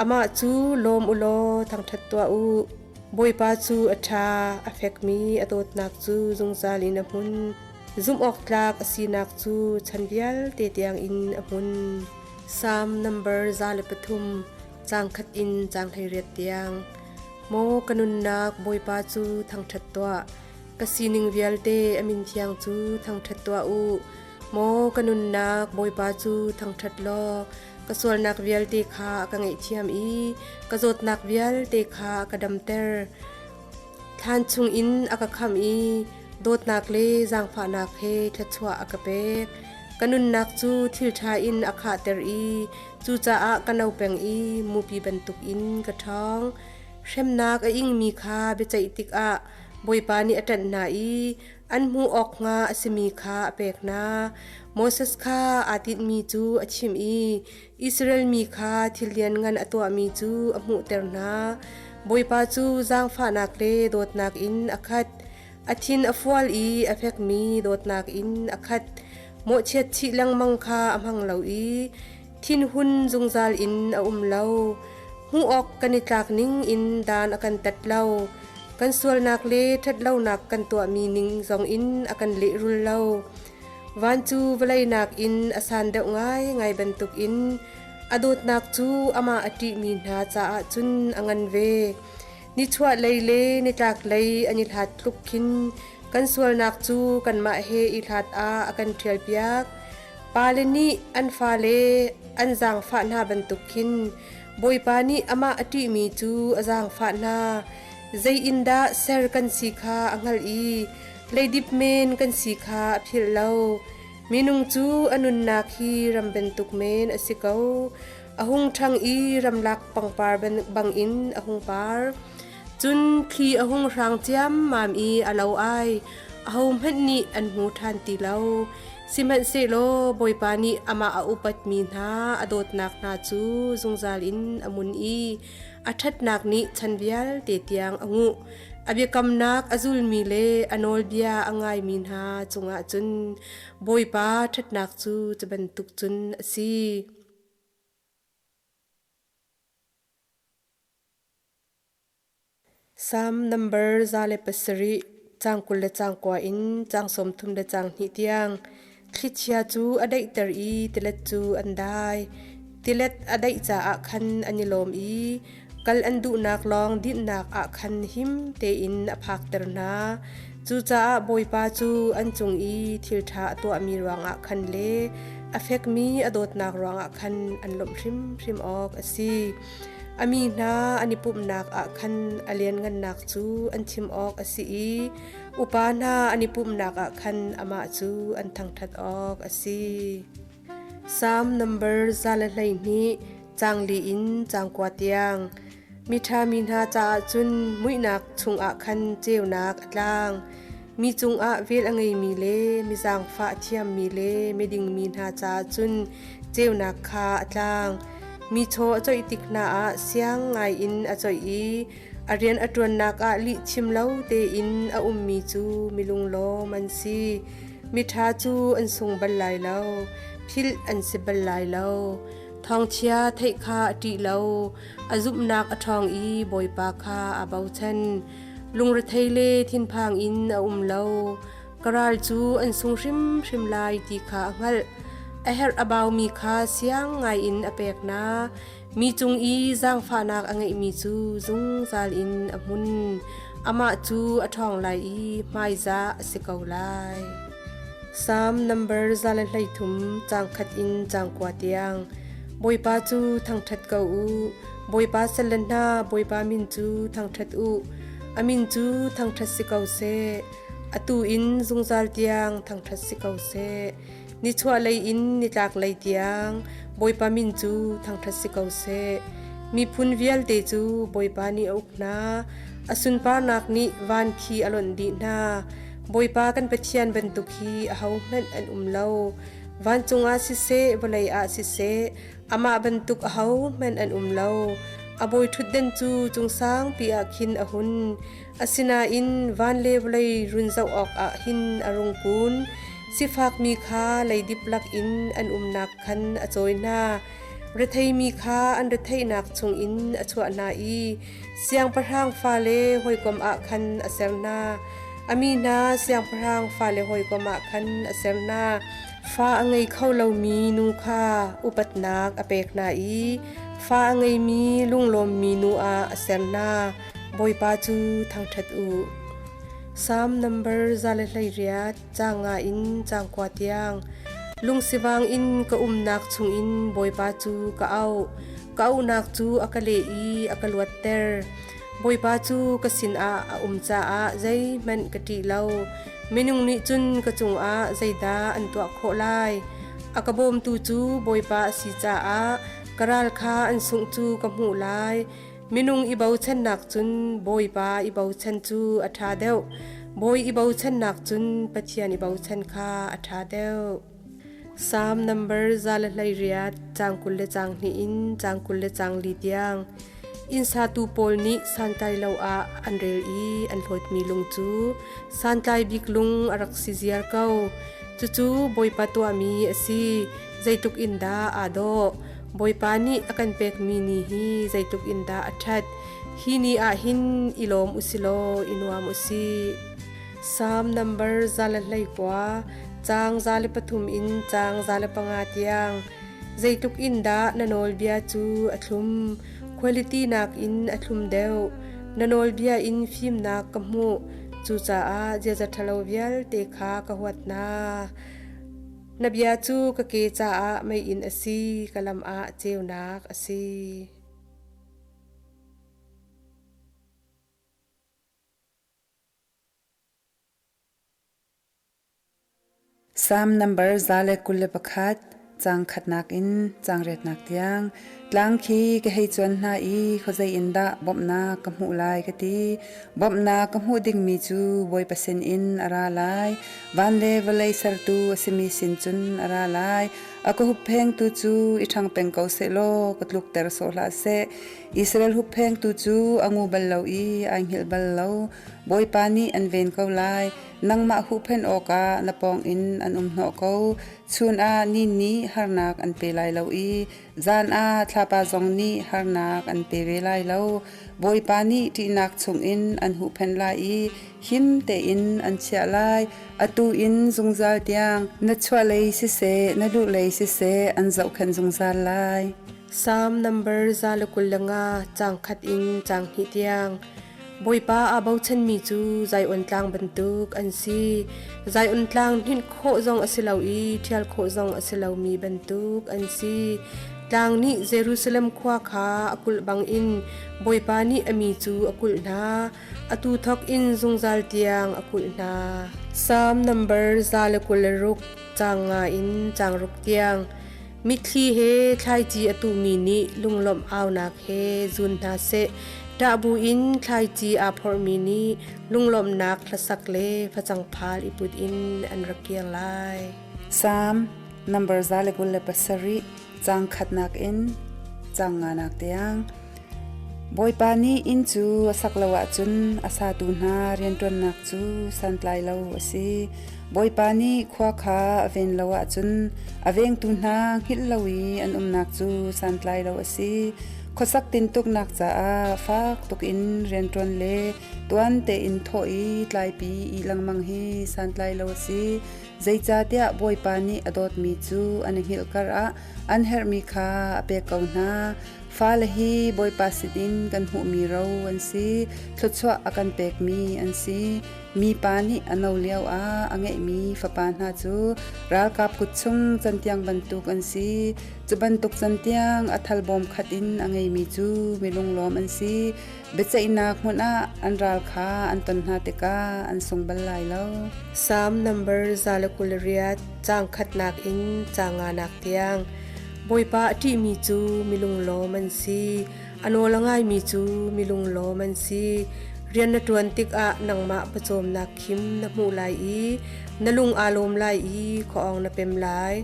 Amah cu lawm u law thangṭhat tuah u. Bawipa cu a ṭha, a fekmi a dawtnak cu zungzal in a hmun. Zumhawktlak a sinak cu chan vialte tiangin a hmun. Salm nambar 103, caang khat in caang 18 tiang. Maw ka nunnak Bawipa cu thangṭhat tuah. Ka sining vialte a min thiang cu thangṭhat tuah u. Maw ka nunnak Bawipa cu thangṭhat law ka sualnak vialte kha a ka ngaihthiam i ka zawtnak vialte kha a ka damter. Thlan chungin a ka khamh i dawtnak le zaangfahnak he thluachuah a ka pek. Ka nunnak cu thil ṭha in a khahter i cucaah ka no peng i mupi bantukin ka ṭhawng. Hremnak a ingmi kha biaceih tikah Bawipa nih a ṭanh hna i an hmuh awk hnga a simi kha a pek hna. Moses kha aa tinhmi cu a chimh i Israel mi kha thil lianngan a tuahmi cu a hmuhter hna. Bawipa cu zaangfahnak le dawtnak in a khat. A thin a fual i a fekmi dawtnak in a khat. Mawhchiat chih lengmang kha a hmang lo i thinhun zungzal in a um lo. Hmuh awk kan i tlak ning in dan a kan tat lo. Kan sualnak le ṭhatlonak kan tuahmi ning zongin a kan lehrul lo. Van cu vawlei nakin a san deuh ngaingai bantukin a dawtnak cu amah a ṭihmi hna caah cun a ngan ve. Nichuahlei le nitlaklei an i hlat tluk khin kan sualnak cu kanmah he i hlat ah a kan ṭhialpiak. Pale nih an fale an zaangfah hna bantuk khin Bawipa nih amah a ṭihmi cu a zaangfah hna. Zei in dah ser kan si kha a hngalh i leidip men kan si kha a philh lo. Minung cu a nunnak hi ram bantuk men a si ko. A hung ṭhang i ramlak pangpar bangin a hung par. Cun thli a hung hrang ciammam i a lo ai. Ahohmanh nih an hmu ṭhan ti lo. Sihmanhsehlaw Bawipa nih amah a upatmi hna a dawtnak hna cu zungzal in a mun i a ṭhatnak nih chan vialte tiang a nguh. A biakamnak a zulmi le a nawlbia a ngaimi hna cungah cun Bawipa ṭhatnak cu cu bantuk cun a si. Salm nambar 107, caang 20 le caang kua in caang 30 le caang hnih tiang. Thlichia cu a daihter i tilet cu an dai. Tilet a daih caah khan an i lawm i kal an duhnak lawng dinhnak ah khan him tein a phakter hna. Cucaah Bawipa cu an cung i thil ṭha a tuahmi ruangah khan le a fekmi a dawtnak ruangah khan an lawmh hrimhrim awk a si. A mi hna an i pumhnak ah khan a lianngannak cu an chim awk a si i upa hna an i pumhnak ah khan amah cu an thangṭhat awk a si. Salm nambar 112, caang li in caang kua tiang. Miṭha mi hna caah cun muihnak chungah khan ceunak a tlang. Mi cungah vel a ngeimi le mi zaangfah a thiammi le miding mi hna caah cun ceunak kha a tlang. Mi chaw a coih tik hna ah siang ngaiin a coih i a rian a ṭuannak ah lihchim lo tein a ummi cu mi lunglawm an si. Miṭha cu an sung bal lai lo, philh an si bal lai lo. Thawngchia theih kha a ṭih lo, a zumhnak a ṭhawng i Bawipa kha aa bochan. Lungrethei le thinphang in a um lo. Ka ral cu an sung hrimhrim lai ti kha a hngalh. A herh a baumi kha siang ngaiin a pek hna. Mi cung i zaangfahnak a ngeihmi cu zungzal in a hmun. Amah cu a ṭhawng lai i hmaizah a si ko lai. Salm nambar 113, caang khat in caang kua tiang. Bawipa cu thangṭhat ko u. Bawipa salle hna, Bawipa min cu thangṭhat u. A min cu thangṭhat si ko seh. Atu in zungzal tiang thangṭhat si ko seh. Nichuahlei in nitlaklei tiang Bawipa min cu thangṭhat si ko seh. Miphun vialte cu Bawipa nih a uk hna. A sunparnak nih van khi a lonh dih hna. Bawipa kan Pathian bantuk hi ahohmanh an um lo. Vancung ah siseh, vawlei ah siseh, amah bantuk ahohmanh an um lo. A bawi ṭhutdan cu cung sangpi ah khin a hun. Asinain van le vawlei run zoh awkah hin a rung kun. Sifakmi kha leidip lakin an umnak khan a cawi hna. Retheimi kha an retheihnak chungin a chuah hna i siangpahrang fale hawikom ah khan a ser hna. A mi hna siangpahrang fale hawikom ah khan a ser hna. Fa a ngei kho lomi nu kha upatnak a pek hna i fa a ngeimi lunglawmmi nu ah a ser hna. Bawipa cu thangṭhat u. Salm nambar 118, caang nga in caang kua tiang. Lungsivang in ka umnak chungin Bawipa cu ka auh. Ka auhnak cu a ka leh i a ka luatter. Bawipa cu ka sinah a um caah zeihmanh ka ṭih lo. Minung nih cun ka cungah zeidah an tuah khawh lai? A ka bawmtu cu Bawipa a si caah ka ral kha an sungh cu ka hmuh lai. Minung i bochannak cun Bawipa i bochan cu a ṭha deuh. Bawi i bochannak cun Pathian i bochan kha a ṭha deuh. Salm nambar 118, caang 22 in caang 24 tiang. Inn satu pawl nih santlai lo ah an rel i an hlawtmi lung cu santlai bik lung a rak si ziar ko. Cucu Bawipa tuahmi a si. Zeitluk in dah aa dawh. Bawipa nih a kan pekmi ni hi zeitluk in dah a ṭhat. Hi ni ah hin i lawm u si law i nuam u sih. Salm nambar 119, caang 103 in caang 105 tiang. Zeitluk in dah na nawlbia cu a thlum, khualiti nakin a thlum deuh. Na nawlbia in fimnak ka hmuh, cucaah ziaza ṭhalo vialte kha ka huat hna. Na bia cu ka ke caah meiinn a si, ka lam ah ceunak a si. Salm nambar 121, caang khatnak in caang riatnak tiang. Tlang khi ka hei cuan hna i khuazei in dah bawmhnak ka hmuh lai ka ti. Bawmhnak ka hmuh dingmi cu Bawipa sin in a ra lai. Van le vawlei sertu a simi sin cun a ra lai. A ka hupphengtu cu i ṭhang peng ko sehlaw ka tlukter sawh hlah seh. Israel hupphengtu cu a ngu bal lo i ai hngilh bal lo. Bawipa nih an ven ko lai. Nangmah huhphenh awkah na pawngin an um hnawh ko. Chun ah ni nih harnak an pe lai lo i zan ah thlapa zong nih harnak an pe ve lai lo. Bawipa nih ṭihnak chungin an huhphenh lai i him tein an chiah lai. Atu in zungzal tiang na chuahlei siseh, na luhlei siseh an zohkhenh zungzal lai. Salm nambar 125, caang khat in caang hnih tiang. Bawipa aa bochanmi cu Zion tlang bantuk an si. Zion tlang hninh khawh zong a si lo i ṭhial khawh zong a si lomi bantuk an si. Tlang nih Jerusalem khua kha a kulh bangin Bawipa nih a mi cu a kulh hna. Atu thawk in zungzal tiang a kulh hna. Salm nambar 126, caang nga in caang ruk tiang. Mitthli he thlaici a tuhmi nih lunglawmh aunak he zun hna seh. Ṭah buin thlaici aa phorhmi nih lunglawmhnak hlasak le facang phal i put in an rak kir lai. Salm number 127, caang khatnak in caang nganak tiang. Bawipa nih inn cu a sak lo ahcun a satu hna rianṭuannak cu santlai lo a si. Bawipa nih khua kha a ven lo ahcun a vengtu hna hngilh lo i an umnak cu santlai lo a si. Khuasak tintuknak caah fak tuk in rianṭuan le tuan tein thawh i tlaipi i lengmang hi santlai lo a si. Zeicahtiah Bawipa nih a dawtmi cu an i hngilh karah an herhmi kha a pek ko hna. Fale hi Bawipa sinin kan hmuhmi ro an si, thluachuah a kan pekmi an si. Mipa nih a no lioah a ngeihmi fapa hna cu ralkap kut chung cantiang bantuk an si. Cu bantuk cantiang a thalbawm khat in a ngeimi cu mi lunglawm an si. Biaceihnak hmun ah an ral kha an ton hna tikah an sung bal lai lo. Salm nambar 128, caang khatnak in caang nganak tiang. Bawipa a ṭihmi cu mi lunglawm an si. A nawl a ngaimi cu mi lunglawm an si. Rian na ṭuan tikah nangmah pawcawmnak khim na hmuh lai i na lung aa lawm lai i khuaawng na pem lai.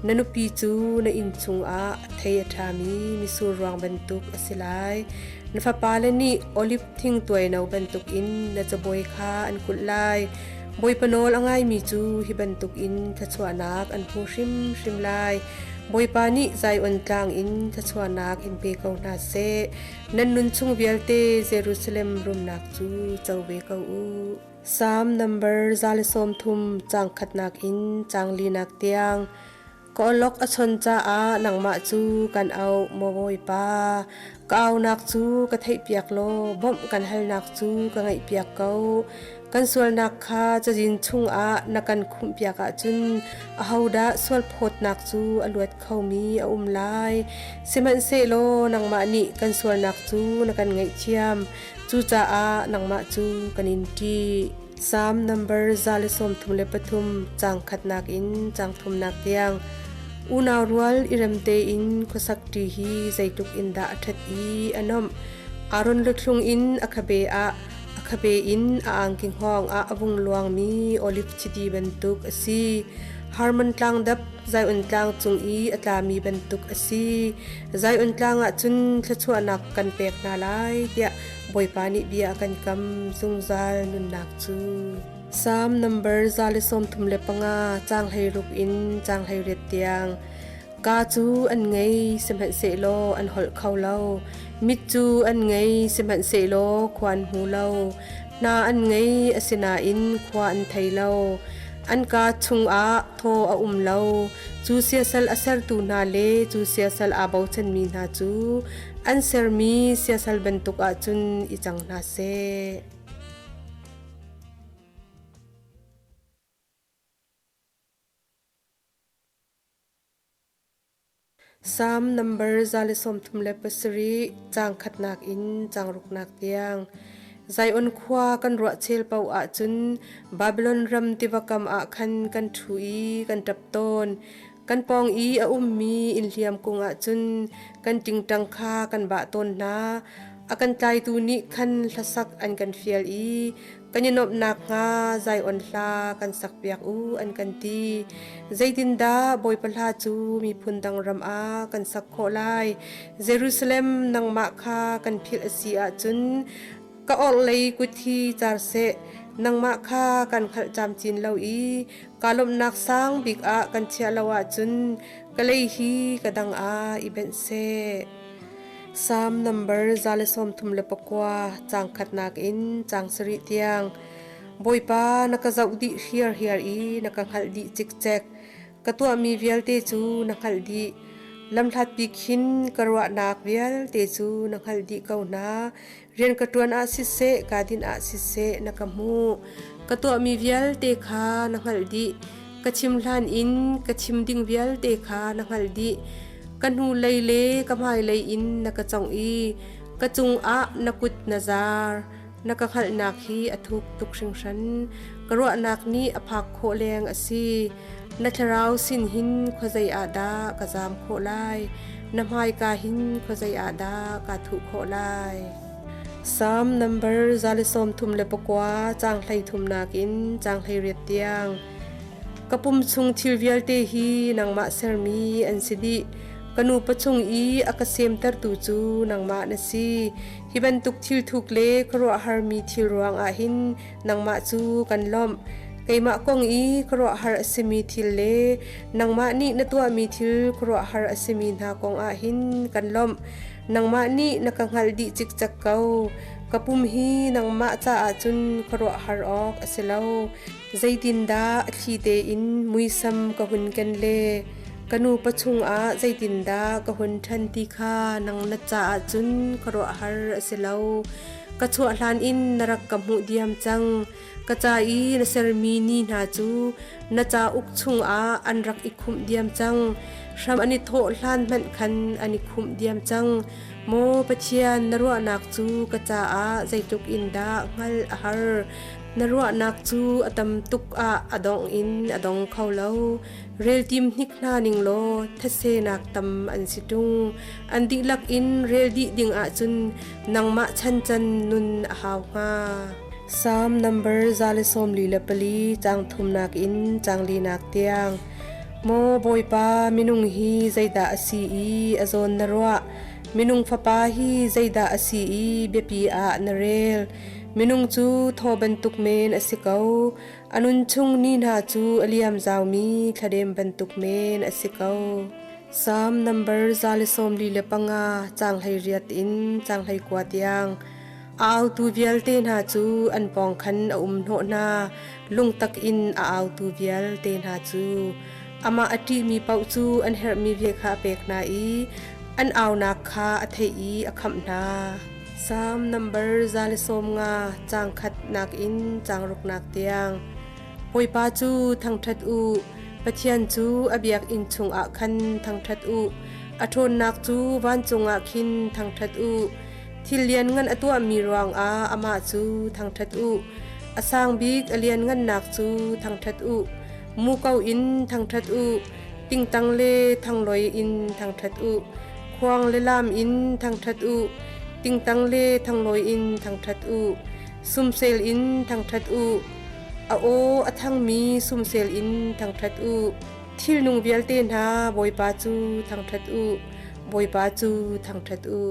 Na nupi cu na inn chungah a thei a ṭhami mitsur ruang bantuk a si lai. Na fapale nih oliv thing tuaino bantukin na cabuai kha an kulh lai. Bawipa nawl a ngaimi cu hi bantukin thluachuahnak an hmu hrimhrim lai. Bawipa nih Zion tlang in thluachuahnak in pe ko hna seh. Nan nun chung vialte Jerusalem rumnak cu co ve ko u. Salm nambar 130 caang khatnak in caang linak tiang. Ka awlok a chon caah nangmah cu kan auh, maw Bawipa. Ka aunak cu ka theihpiak law bawmh kan halnak cu ka ngaihpiak ko. Kan sualnak kha cazin chungah na kan khumhpiak ahcun ahodah sualphawtnak cu a luat khomi a um lai? Sihmanhsehlaw nangmah nih kan sualnak cu na kan ngaihthiam, cucaah nangmah cu kan in ṭih. Salm nambar 133 caang khatnak in caang thumnak tiang. Unau rual i rem tein khuasak ṭi hi zeitluk in dah a ṭhat i a nuamh. Aaron luthlung in a khabe ah a khabe in a angki hngawng ah a vung luangmi oliv chiti bantuk a si. Hermon tlangdap Zion tlang cung i a tlami bantuk a si. Zion tlang ah cun thluachuahnak kan pek hna lai tiah Bawipa nih bia a kan kam zungzal nunnak cu. Salm nambar 135 caang 16 in caang 18 tiang. Ka cu an ngei sihmanhsehlaw an holh kho lo. Mit cu an ngei sihmanhsehlaw khua an hmu lo. Hna an ngei asinain khua an thei lo. An kaa chungah thaw a um lo. Cu siasal a sertu hna le cu siasal aa bochanmi hna cu an sermi siasal bantuk ah cun i cang hna seh. Salm nambar 137 caang khatnak in caang ruknak tiang. Zion khua kan ruah chel paoh ahcun Babilon ram tiva kam ah khan kan ṭhu i kan ṭap tawn. Kan pawng i a ummi innhliam kung ah cun kan ṭingṭang kha kan bah tawn hna. A kan tlaitu nih khan hlasak an kan fial i kan i nuamh nakhnga Zion hla kan sakpiak u an kan ti. Zeitindah Bawipa hla cu miphun dang ram ah kan sak khawh lai? Jerusalem, nangmah kha kan philh a si ahcun ka orhlei kut hi car seh. Nangmah kha kan hngalh camcin lo i kaa lawmhnak sang bik ah kan chiah lo ahcun ka lei hi ka dang ah i benh seh. Salm nambar 139 caang khatnak in caang sarih tiang. Bawipa, na ka zoh dih hiarhiar i na ka hngalh dih cikcek. Ka tuahmi vialte cu na hngalh dih. Lamhlatpi khin ka ruahnak vialte cu na hngalh dih ko hna. Rian ka ṭuan ah siseh, kaa dinh ah siseh na ka hmuh. Ka tuahmi vialte kha na hngalh dih. Ka chim hlan in ka chim ding vialte kha na hngalh dih. Ka hnulei le ka hmailei in na ka congh i ka cungah na kut na zar. Na ka hngalhnak hi a thuk tuk hringhran. Ka ruahnak nih a phak khawh leng a si. Na thlarau sin hin khuazei ah dah ka zaam khawh lai? Na hmaika hin khuazei ah dah kaa thuh khawh lai? Salm nambar 139 caang 33 in caang 18 tiang. Ka pum chung thil vialte hi nangmah sermi an si dih. Ka nupa chung i a ka semtertu cu nangmah na si. Hi bantuk thil thuk le khuaruahharmi thil ruangah hin nangmah cu kan lawmh. Keimah kong i khuaruahhar a simi thil le nangmah nih na tuahmi thil khuaruahhar a simi hna kong ah hin kan lawmh. Nangmah nih na ka hngalh dih cikcek ko. Ka pum hi nangmah caah cun khuaruahhar awk a si lo. Zeitindah a thli tein muisam ka hun ken le ka nupa chungah zeitindah ka hun ṭhan ti kha nang na caah cun khuaruahhar a si lo. Ka chuah hlan in na rak ka hmuh diam cang. Ka ca i na sermi ni hna cu na cauk chungah an rak i khumh diam cang. Hram an i thawh hlan hmanh khan an i khumh diam cang. Maw Pathian, na ruahnak cu ka caah zeitluk in dah hngalh a har. Na ruahnak cu a tam tuk ah a dongh in a dong kho lo. Rel tim hnik hna ning law thetse nak tam an si ṭung. An dihlak in rel dih ding ahcun nangmah chan can nun a hau hnga. Psalm number 144 caang thumnak in caang linak tiang. Maw Bawipa, minung hi zeidah a si i a zawn na ruah? Minung fapa hi zeidah a si i biapi ah na rel? Minung cu thaw bantuk men a si ko. A nun chung ni hna cu a liam zaumi thladem bantuk men a si ko. Psalm number 145 caang 18 in caang 19 tiang. A autu vialte hna cu an pawng khan a um hnawh hna, lungtak in a autu vialte hna cu. Amah a ṭihmi paoh cu an herhmi vial kha a pek hna i an aunak kha a theih i a khamh hna. Psalm number 150 caang khatnak in caang ruknak tiang. Bawipa cu thangṭhat u, Pathian cu a biakinn chungah khan thangṭhat u, a ṭhawnnak cu vancung ah khin thangṭhat u. Thil lianngan a tuahmi ruangah amah cu thangṭhat u. A sang bik a lianngannak cu thangṭhat u. Muko in thangṭhat u. Tingtang le thangloi in thangṭhat u. Khuang le lam in thangṭhat u. Tingtang le thangloi in thangṭhat u. Sumsel in thangṭhat u. A aw a thangmi sumsel in thangṭhat u. Thilnung vialte hna Bawipa cu thangṭhat u. Bawipa cu thangṭhat u.